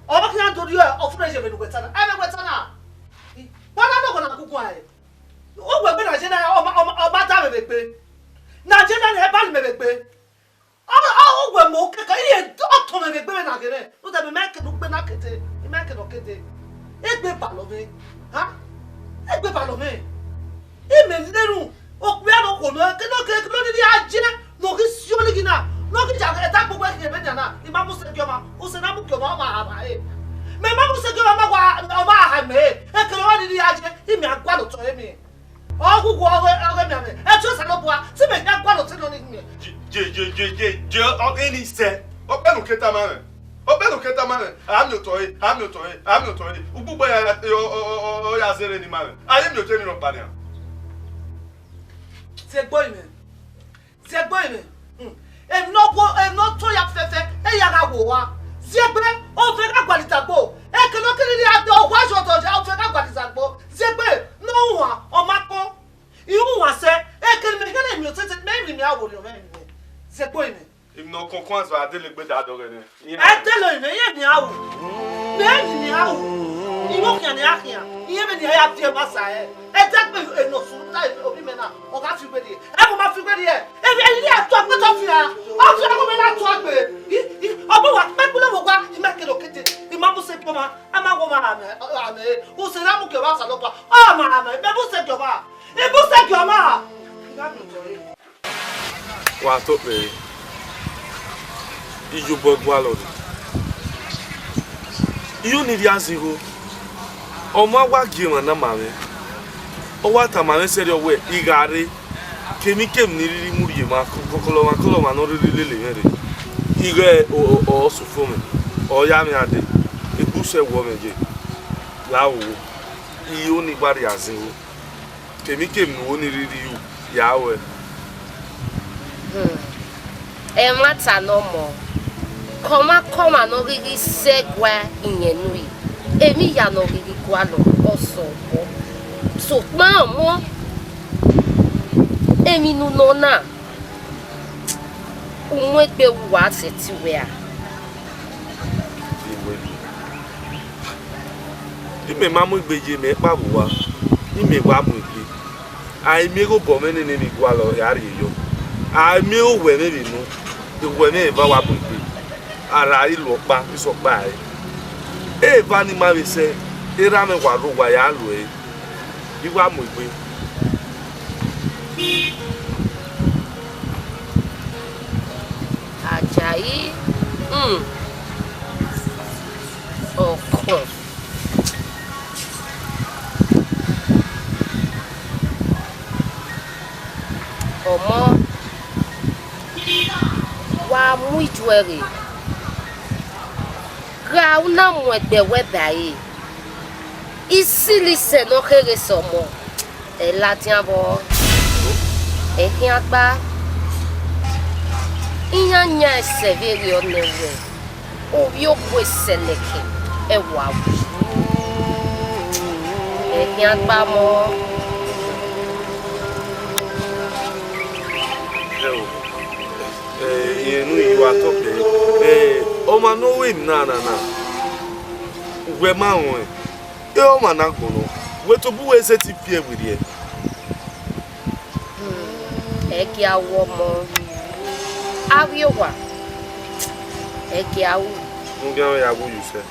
Ọ ma khian do rhie ọfumwẹ ye vbe ne uwẹ ta na. Ẹmwẹ wẹ ta na. Wa na nọ ọghọ na guguan ẹre. Uwẹ gbe na ye na, ọ ma, ọ ma, ọ ma da mwẹ vbe egbe. Na ye na, ne ẹ ba ne mẹ vbe egbe. Ọ, ọ, uwẹ mu kẹkẹ, iye ọtọn mwẹ vbe egbe vbe na ghe mwẹ. Rhunmwuda mẹ ma ke ne u gbe na kete, I ma ke ne ọ kete. Egbe balọ mwẹ. Ha? Egbe balọ mwẹ. Imẹ ne erhunmwu, okpia ne okhuo nọ, ke ne ọ ke, ke ne ọ rhirhi a ye, ne ọ ghi si olighi na, ne ọ ghi ya ẹdẹ agbogbo ẹkhin vbe nian na, I ma mu sẹ gie ọmwa, usẹ na mu gie ọmwa, ọ ma ha mwa re. Mẹ ma mu sẹ gie ọmwa, ọ ma wa, ọ ma ha mẹ re. Ekene ọ rhirhi a ye, imẹ a gualọ otọ ẹre miẹn. Ọ ghughu ọghe, ọghe mianmwẹ, ẹtin Osanobua, te imẹ ya gualọ otọ nọ ni miẹn. Je, je, je, je, je, je, ọ, eni sẹ, ọ kpẹnu ke tama mwẹ. Ọ kpẹnu ke tama mwẹ, a miẹn otọ ẹre, a miẹn otọ ẹre, a miẹn otọ ẹre. Ugbugbe ya, ọ, ọ, ọ, ọ, ọ ya zẹrẹ ni ma mwẹ. A ye miẹn otọ emwi rhọkpa nian. Ziegbe mwẹ. Ziegbe mwẹ. Hmm. Emwi ne ọ gu, emwi ne ọ tọn ya fẹfẹ, e ya gha wo owa. Ziegbe, ovẹn gha gualọ izagbo. Ekene ọ kere ne a dẹ owa yọ dọ ya, ovẹn gha gualọ izagbo. Ziegbe, ne ọ wan, ọ ma kpọn. I ru wan sẹ, ekene mẹ hẹnẹ emwi otete, mẹ rhie mẹ a wo rhiọn mwẹ emwi mwẹ. Ziegbe mwẹ. Emwi ne ọ kọnkọn azọ a dele egbe da dọghẹ nẹ. Ẹ dele mwẹ, iye ni a ru. Mẹ ni ni a ru. I vbe khian ni a khian. Iye vbe ni a ya viẹ ma sa ẹre. Ẹ dẹgbe enọ sunu ta ovbi mẹ na, ọ gha fi wẹ rrie. Ẹ mu ma fi wẹ rrie. Ẹ vbe, ẹ rhie a tu akpata ọfian. Ọfian ọmọ mẹ na tu agbe. I, i, ọ bu wa kpẹkpẹ lọ vbe owa, I ma kere okete. I ma mu sẹ gie ọmwa, a ma wẹ ọmwa amẹ, amẹ. Usẹ na mu gie ọmwa Osanobua. Ọ ma amẹ, mẹ mu sẹ gie ọmwa. I mu sẹ Wa tọ kpẹre, iyobọ gualọ rre. Iyo ni rhie azigho, ọ ma wa gie emwa na ma mwẹ. Ọ wa tama mwẹ sẹrriọ wẹẹ, I gha rre, kemikemi ni rhirhi mu rhie emwa, kọkọlọmwa kọlọmwa ne ọ rhirhi lele mwẹ rre, ighẹ ọ sufo mwẹ, ọ ya mwẹ a dee, egbe usẹ wọọ mwẹ ye. La ro, iyo ni wa rhie azigho, kemikemi ne uwo ni rhirhi ru, ya ruẹ. Hmm. Ẹmwata ne ọ mọ, kọmwakọmwa ne ọ ghi ghi sẹ gua iyẹn ne u ri, emwi hia ne ọ ghi ghi gualọ, ọ sẹ obọ. Sokpan ọmọ, emwi ne u nọ na, u mu egbe ru uwa sẹtin wẹ a? Imẹ ma mu egbe ye, mẹ kpa vbe uwa, imẹ wa mu egbe. A i miẹn igho obọ mwẹ nene emwi gualọ ya rrie yọ. A i miẹn igho owẹ mwẹ vbe unu, owẹ mwẹ eva wa mu egbe. A ra i lu ọkpa, isọkpa ẹre. Eva ni ma vbe sẹ, erha mwẹ wa rre owa ya lu ẹre. I wa mu egbe. Ajayi, hmm, ọkọn. Ọmọ, wa mu ijuẹ ghe, gha u na mu ẹgbẹ wẹ ba ẹre. Isili sẹ ne ọ kherhe sẹ ọmọ, ẹ ladian vbọ, ẹ khian gba. Iran yan ẹsẹ vberriọ nẹ wẹ, ovbi okhuo Sẹlẹkẹ, ẹ wa wu. Ẹ khian gba mọ. Ẹ o, ẹ, irẹn ne u yi wa tọ kpẹre, ẹ, ọmwa ne ọ ru emwi na na na, uwẹ ma rẹn ọnrẹn, e ọmwa ne agbọn nọ, wẹ tobọ uwẹ sẹtin fi ẹe werriẹ. Hmm, ẹ gia ru ọmọ, avbiẹ owa, ẹ gia ru. Ne u khian mwẹ ya wu ye usẹ.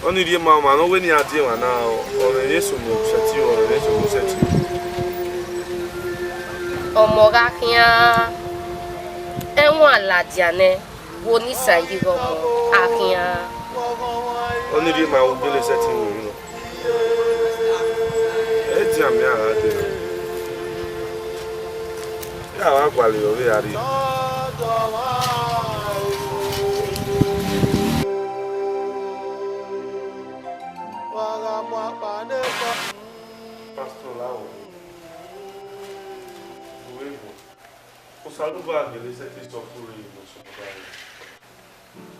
Ọnii rhie ma ọmwa ne ọ wẹ ne iran die emwa na, ọ mwẹ emwi eso mu sẹtin o, ọ mwẹ emwi eso mu sẹtin o. Ọmọ gha khian ẹwaẹn ladian nẹ, wo ne isan yi ghe ọmọ, a khian. Ọnii rhie ma, u gele sẹtin ru emwi nọ. Ẹ i dian mẹ a gha dee. Ya wa gualọ vbe a rrie. Pastor Lawọ, uwẹ ebo, Osanobua gele sẹtin sẹ ọkpẹn rre ne ọ sẹ ọba rre.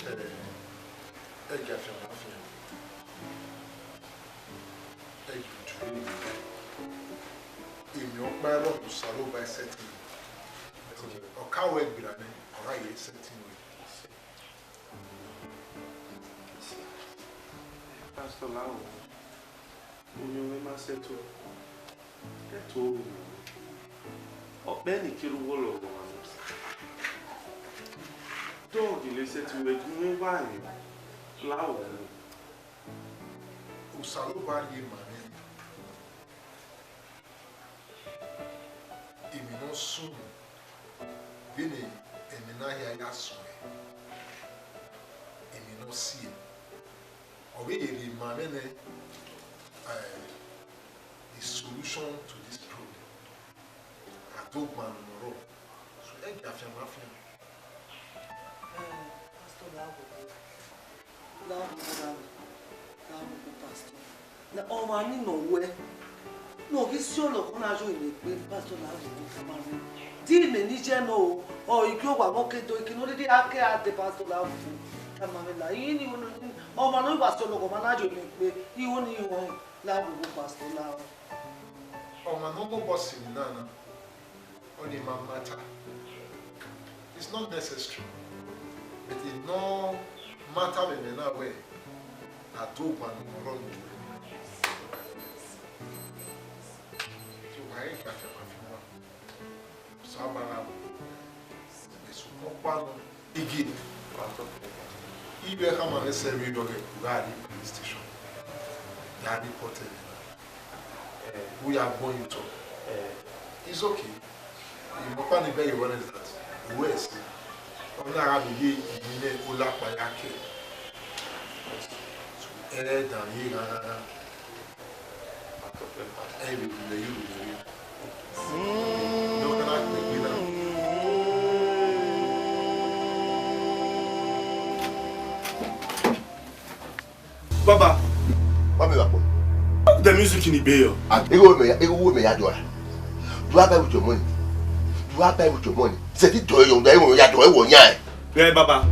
Ẹ, ẹ gia fian ma fian. Ẹ ye udu rre. Emwi ọkpa ẹrọ ne Osanobua sẹtin. Ọ ka ru ẹgbera nẹ, ọ gha ye sẹtin wẹ. Pastor Lawọ, uyọnmwẹ ma sẹtin, ẹto ru. Ọkpẹn ni kherhe uwu ọlọghọmwa nọ. Dọghe gele sẹtin wẹ gu mwẹ wa rẹn Lawọ. Osanobua rhie ma mwẹ. Emwi ne ọ sunu, vbene ẹmwẹ na hia ya suẹn, emwi ne ọ sie, ọ vbe ye rhie ma mwẹ nẹ, eh, the solution to this problem. A do gbannọ ne ọ rrọọ. So, ẹ gia fian ma fian. Eh, Pastor, la agbogbo, la agbogbo, la agbogbo, Pastor. Na ọmwa ni nọ wẹ, ne ọ ghi si ọlọghọ na yo imẹ gbe, Pastor, la agbogbo, tama mwẹ. Di imẹ ni ye nọ o, ọ i gie owa mwẹ ke do, ike ne ọ rhirhi a ke a dee, Pastor, la agbogbo, tama mwẹ la. Iye ni, ọmwa ne ọ wa si ọlọghọ ọmwa na yo imẹ gbe, iho ni ihọẹn, la agbogbo, Pastor, la. Ọmwa ne ọ mobọ si emwi na na, ọnii ma matter. It's not necessary. But it no matter vbe ẹmwẹ na wẹẹ, a do gbannọ ne ọ rrọọ ne uwẹ. So, wa i ka fian ma fian wa. Osanobua gha wu. Sokpan ọkpa nọ. Igi, ivbi khama mwẹ sẹ vberriọ ghẹ u gha rrie police station, ya report ẹmwẹ na. Eh, u ya gbẹn ọẹn ye otọ. Eh, it's okay. Emwi ọkpa ne I bẹghe vbọ nẹ that, wẹ ẹse, ọ na gha vbe ye emwi ne olakpa ya ke, ẹre dan ye gha gha gha. Ẹ vbe rhulẹ ye urhulẹ rre. Ne ọ ka na kpegbe na. Baba, wa mẹ vbe akpọ. The music ni gbe yọ. Ah, igho mẹ ya, igho mẹ ya do ra. Do I buy with your money? Do I buy with your money? Sẹtin do yọ, do igho ya do ẹwọ yan. Ẹ baba,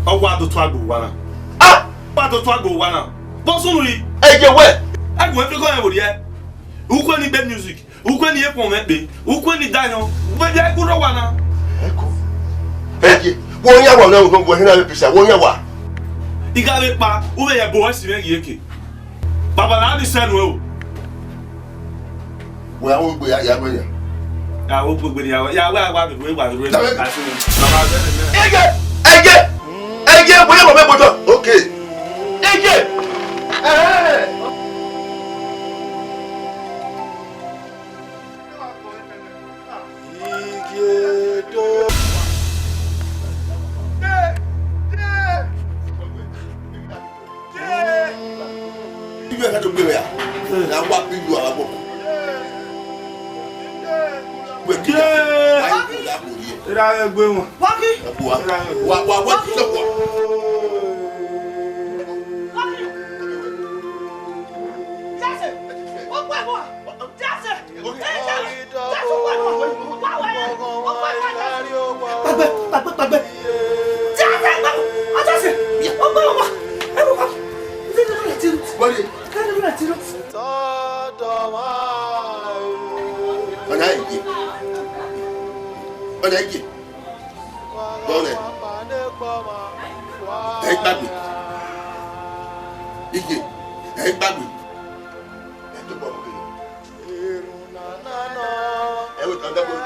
ọ wa do tun agbo wa na. Ah! Wa do tun agbo wa na. Bọ sunu yi. Ẹ ye wẹ. Ẹ gun efi kọ yẹn vbo riẹ. Ukwe ni gbe music. Ukwe ni ye kpọnmwẹ kpe. Ukwe ni da yọn. Vbe dia iku rọ wa na. Eko. Ẹ ye. Wo yan wa na, wo hin na pisa. Wo yan wa. I gha vbe kpa, u vbe ye ẹbo ẹsi mwẹ ghi eke. Baba na ni sẹ nuẹn o. Wẹ a wo gbe ya, ya gbe ya. Ya wo gbegbe ya, ya wa wa be wa be. Ege, ege, ege, wẹ ya wa be gbọdọ. Okay. Ege. Eh. Ige do. Iye ẹka do gbe mwẹ a, na wa bi yu ara bọ. Wẹ ki ya, wa yi ko ya ko ye. Era ẹgbẹ wọn. Wa ki. Wa wa wa wa ki sọkọ. Jase, ó pẹ́ bọ̀. Jase, ẹ jẹ́, Jase, ó pẹ́ bọ̀. Ó pẹ́ bọ̀. Pàgbẹ́, pàgbẹ́, pàgbẹ́. Jase, pàgbẹ́. Jase, ó pẹ́ bọ̀. Ẹ bọ̀ wá. Wọ́n lè. Ọ̀nà ìgè. Ọ̀nà ìgè. Bọ́ọ̀lù ẹ̀. Ẹ gbàgbé. Ìgè. Ẹ gbàgbé. Ẹ tó bọ̀ mọ́ kí ni? Ẹ wò tán dẹ́gbẹ̀ẹ́ òkè.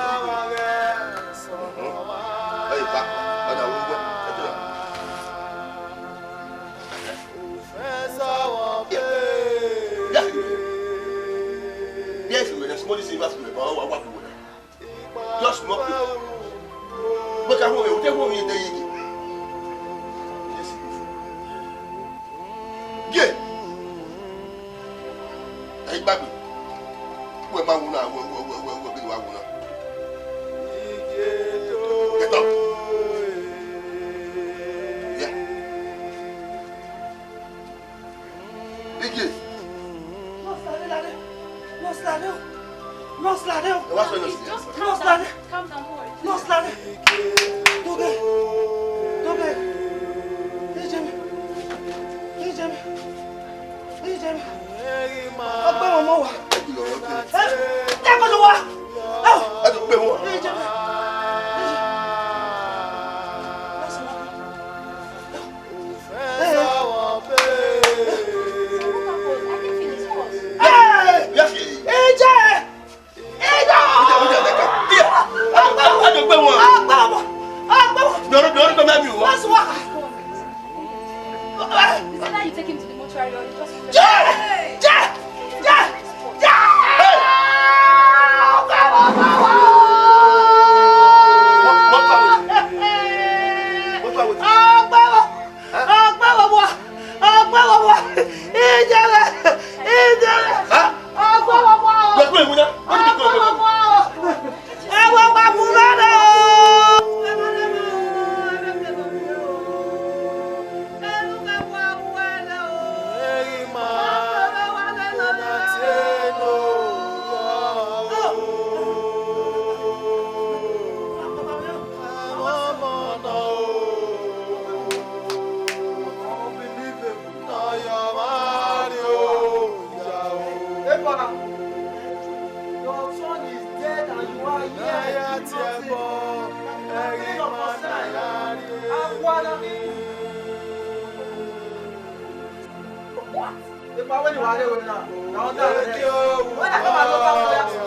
Ẹ yìí pa. Ọ̀nà wo wẹ́? Ẹ tó yà. Yes, we were. Yes, we were. Small, this is what we were. Just small. Wẹ ka hu, wẹ ka hu, wẹ ka hu. Yes. Ye. Ẹ i gbàgbé. Wẹ ma wu na, wẹ, wẹ, wẹ, wẹ, wẹ, wẹ, wẹ wu na. Get up. Yeah. Ige. Nurse Lare, Lare. Nurse Lare o. Nurse Lare o. Ẹ wá sọ yẹn sí. Just calm down. Nurse Lare. Calm down, no worry. Nurse Lare. Doge. Doge. Ije mi. Ije mi. Ije mi. Ọgbẹ́ wọn mọ wa. Ẹ jẹ́ kó lọ wá. Ẹ jẹ́ pé wọn. Ije mi. Ije. Nurse Lare. Is it that you take him to the mortuary or you just... Hey! What, what, what? What, what, what? Ọgbẹ́ bọ̀bọ̀! Ọgbẹ́ bọ̀bọ̀! Ìjẹ̀lẹ̀! Ìjẹ̀lẹ̀! Huh? Ọgbẹ́ bọ̀bọ̀! Wait, wait, wait, wait. Ọgbẹ́ bọ̀bọ̀! Ẹ wo wa mu lọ́dọ̀ o! Epa, your son is dead and you are here. What? Epa, when you are there, when you are, now that, when I come and look at you,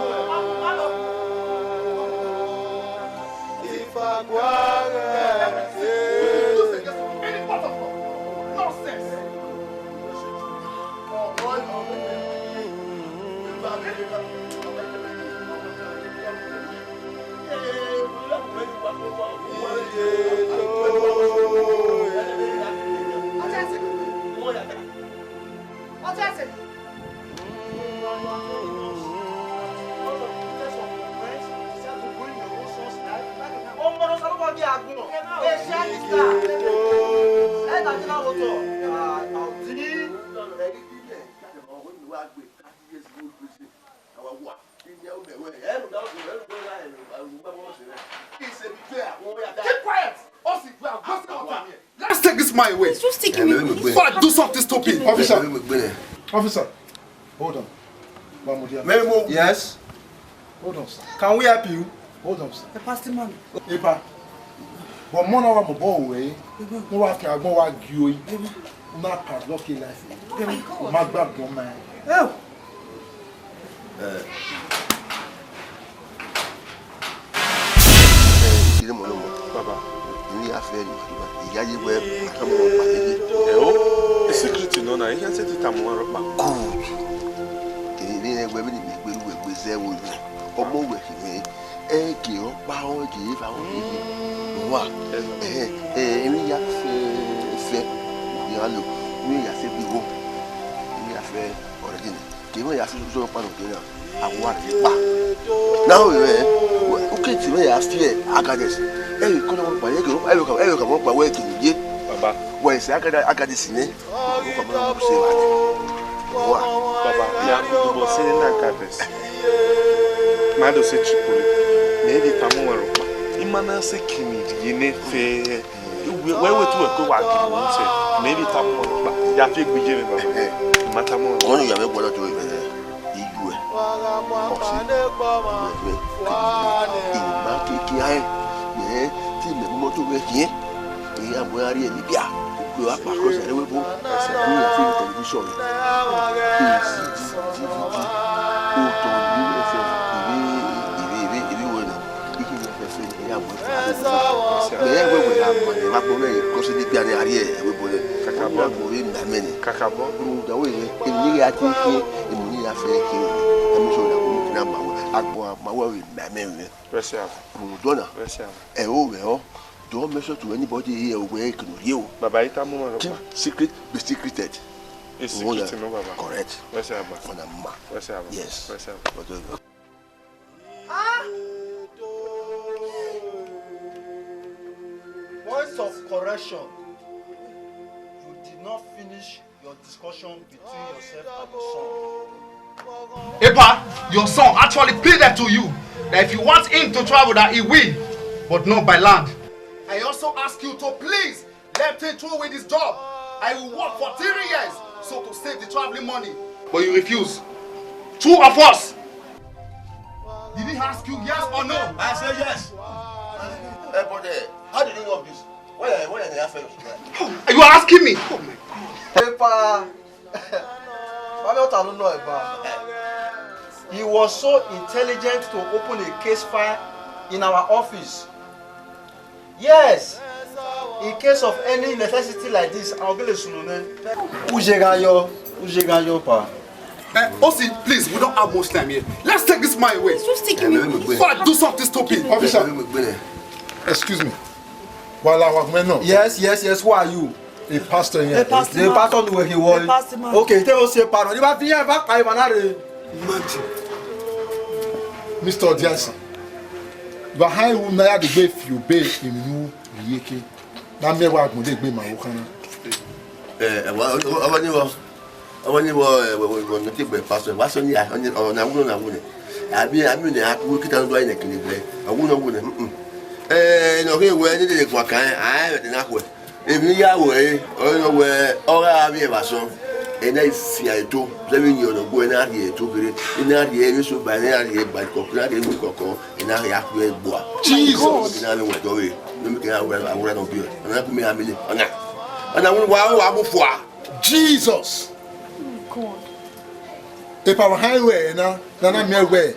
nonsense. Keep quiet! Or else we are wasting our time here. Let's take this man away. Just take him away. Before I do something stupid. Officer. Officer. Hold on. Wa mu dia. Memo. Yes. Hold on, sir. Can we help you? Hold on, sir. The pastor man. Epa. But mo na wa mo bo we. No wa fi agbọn wa gi oyi. Na padlock e life. Ma gba gbọn ma. Oh. Eh. Eh, ìdílé mọ̀ ló mọ̀. Bàbá. Èmi yà fẹ́ ni màdùmá. Ìyá yé wẹ́, àtàwọn ọmọ pàdé yé. Ẹ o, secret nọ na, ìyá ṣe ti tà mọ́ ọ̀rọ̀ pa. Good. Èmi ni ẹgbẹ́ mi ni mi gbé wẹ̀ gbé zẹ́ wo yìí. Ọmọ wẹ̀ kì mí. Ẹ kì í pa ọ́, kì í fa ọ́ kì í. Wà. Ẹ, ẹ, èmi yà fẹ́, fẹ́. Ìyá lò. Èmi yà fẹ́ bí wo. Èmi yà fẹ́ ọ̀rẹ́ dì ní. Kevbe ya fi uzọ kpa nọ gẹn na, a wa rhie kpa. Na ho mwẹ, u ke te mwẹ ya fi agadẹs. Ẹ ghi kọnọ kpa, ẹ ghi ro, ẹ ghi ka, ẹ ghi ka mọ kpa wẹ ke ye. Baba. Wẹ se agada, agadẹs nẹ. Ko ka mọ se wa. Wa. Baba, ya gudu bọ se na agadẹs. Ma do se Tripoli. Mẹ ghi tama uwẹ rhọkpa. I ma na se kini ye ne fe. Wẹ, wẹ, wẹ tu wẹ ke wa gi mu sẹ, mẹ vbe tama ọmọ kpa, ya fi egbe ye mwẹ, baba. Ẹhẹn. I ma tama ọmọ. Ọni ya vbe gbọdọ do ẹ, iyu ẹ, ọse, iyu ẹ, I ma keke a ẹ, mẹ te mẹ gu mọto mwẹ khian, I ya mu ẹre rrie ẹmwẹ bia, do a kpa cross ẹre vbe ebo, I ya fi tẹlifishọn, I si di, di, di, di, otọ ni mwẹ sẹ, I vbe, I vbe, I vbe, I vbe wẹ nẹ. Ikhian fẹfẹ ne ya mu ẹfe. Mẹ rẹn wẹẹ wẹ gha ma ne emwa agbọn mwẹ cross de bia ne a rrie ẹvbo ebo nẹ. Kakabọ. Ọ na gu vbe ma mẹ nẹ. Kakabọ. Rhunmwuda wẹẹ, emwi ne I ghi a te khin, emwi ne I ya fẹ khin, a miẹn sẹ ọna, wẹ ne a ma wẹ, agbọn a ma wẹ vbe ma mẹ mwẹ. Rẹsẹ avọ. Rhunmwuda ọna. Rẹsẹ avọ. Ẹ o, ẹ o. Don't mention to anybody here wẹ kene rrie o. Baba, I tama ọmwa rhọkpa. Keep secret, be secreted. A secret nọ, baba. Correct. Rẹsẹ avọ. Ọna ma. Rẹsẹ avọ. Yes. Rẹsẹ avọ. Ọdọ. Ah! Points of correction. You did not finish your discussion between yourself and your son. Epa, your son actually pleaded to you that if you want him to travel, that he will, but not by land. I also ask you to please let him through with his job. I will work for three years so to save the traveling money. But you refuse. True or false? Did he ask you yes or no? I say yes. Eh, but, eh, how did you know of this? Why, why are they afraid of you? You are asking me? Oh my God. Epa. Why not, I don't know about. He was so intelligent to open a case file in our office. Yes, in case of any necessity like this, I'll be listening. Ujeghayo, Ujeghayo, pa. Eh, O C, please, we don't have much time here. Let's take this man away. Just take him away. Before I do something stupid. Officer, excuse me. Wala wa mẹ nọ. Yes, yes, yes. Who are you? A pastor here. A pastor. The pastor nu wẹ khin wọ. A pastor man. Okay, tell us your pastor. Ni ba fi yan ba pa iba na re. Imagine. Mister Odiasan. Ba ha iwu na ya degbe fi obe emwi nu rhie ke. Na miẹn wa gbọn degbe ma wo khan na. Eh, eh, wa, wa, wa ni wa. Ọmọ ni wọ, ẹ, wọ, wọ, wọ, ne te gbe pastor, wa sọ ni, a, ọni, ọna wu, ọna wu nẹ. Abi, abi ne a ku kita ndo ai ne kini gbe. A wu no wu nẹ. Mm. Eh, no ke wẹ ni de kwa kan, a, e de na khuẹ. Emwi ya wẹ, ọ no wẹ, ọ gha vbe eva sọn. Ena ifia eto, ze vbe yin ọnọ gbe, ena rhie eto kere, ena rhie eni so ba, ena rhie ba kọkọ, ena rhie eni kọkọ, ena rhie akhuẹ gbua. Jesus! Ena vbe wẹ dọ vbe, no mi ke awura, awura no bi. Ọna ku mi amini. Ọna. Ọna wu wa, wa mu fua. Jesus. Oh, God. Epa wa ha wẹ na, na na miẹn wẹ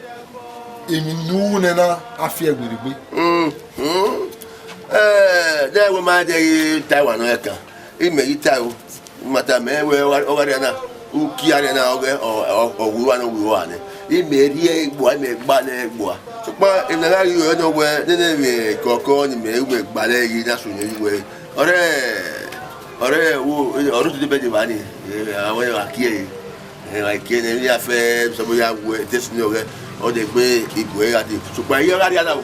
emwi ne u nẹ na a fi ẹgbergbe. Mm, mm. Eh, de wẹ ma de ghi ta wa nọ ẹkan. Imẹ ghi ta o. Mata mẹ wẹ ọ gha rria na. U kia rẹ na ọghẹ ọ wu wa nọ wu wa nẹ. Imẹ rhie gbua, imẹ gba nẹ gbua. Sokpan emwi ne a gha ghi rẹ nọ wẹ nene emwi kọkọ ne imẹ gbe gba nẹ ghi na sunu wẹ. Ọrẹ, ọrẹ wo, ọrẹ otu debe deba ni, eh, avbe ọnrẹn wa kie ẹre. Eh, wa kie ẹre, ne emwi ya fẹ, sọmọ ya wẹ, destiny ọghẹ, ọ de gbe igue gha dee. Sokpan iye gha rria na o.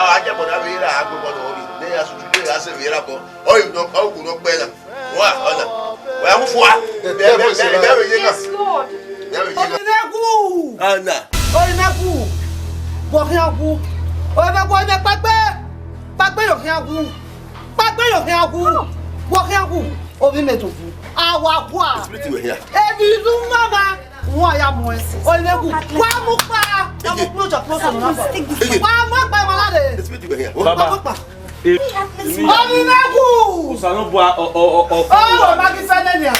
a, a jẹ bọ na vbe ra, a gbobọ nọ rre. Ne ya sutu, ne ya sẹ vbe ra bọ. Ọ yi nọ, ọ wu nọ kpẹ na. Wa, ọna. Wa mu fua. Bẹ, bẹ, bẹ, bẹ, bẹ, bẹ, ye na. Yes, Lord. Bẹ, bẹ, ye na. Orinmwẹgu. Ọna. Orinmwẹgu. Wọ khian wu. Orinmwẹgu, orinmwẹ kpagbe. Kpagbe yo khian wu. Kpagbe yo khian wu. Wọ khian wu. Ovbi mẹ do wu. A wa gua. Spirit were here. Ebi lu mama. Wọ́n ya mú ẹ. Orinmwẹgu. Wa mu kpa. Wa mu kpa, ọjọ kpa, ọsọ nọ na. Wa mu kpa, ma la de. Spirit were here. Baba. Wa mu kpa. Orinmwẹgu. Osanobua, ọ, ọ, ọ, ọ. Oh, ma ki sẹ nẹ nia.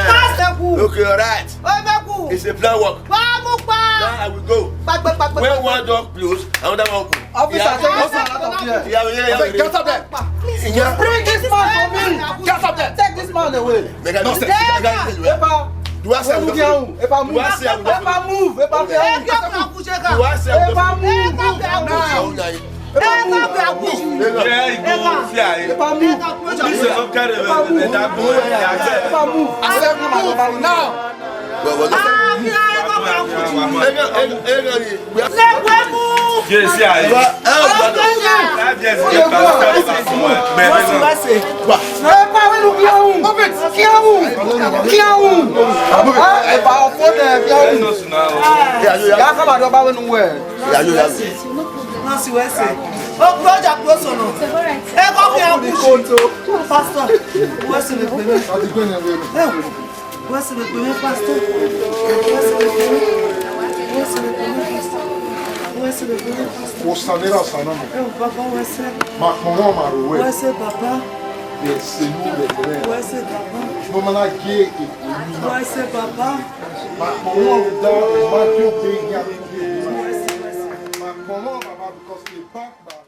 Pastor gu. Okay, all right. Orinmwẹgu. It's a plan work. Wa mu kpa. Now I will go. Kpagbe, kpagbe, kpagbe. When one door close, another one open. Officer, take this man out of here. Yeah, yeah, yeah. Officer, get up there. Please, yeah. Bring this man to me. Get up there. Take this man away. Make I do say, make I do say, Epa, do I say I will not? Epa, move. Do I say I will not? Epa, move. Epa, move. Do I say I will not? Epa, move now. Epa, move. Yeah, he go fear. Epa, move. This is not kind of a, a, a, Epa, move. I said, move now. Well, well, well. Yes, yeah. That just get back to somewhere. Epa, wẹ nu khian wu. Khian wu. Khian wu. Epa, ọfọ nẹ, khian wu. Ya kama dọ ba wẹ nu wẹ. Nọsi wẹ sẹ. Okporo ọjọ kporo sọnọ. Ẹ kọ khian wu. Pastor, wẹ sẹ vbe gbe mwẹ. Wẹ sẹ vbe gbe mwẹ, Pastor. Wẹ sẹ vbe gbe mwẹ. Wẹ sẹ vbe gbe mwẹ, Pastor. Wẹ sẹ vbe gbe mwẹ, Pastor. Osanobua, Osanobua. Ẹ o, Baba, wẹ sẹ. Ma kpọnmwẹ, ma ro wẹ. Wẹ sẹ, Baba. Wẹ sẹ, Baba. Wẹ sẹ, Baba. Ma kpọnmwẹ, Baba, because the back, back.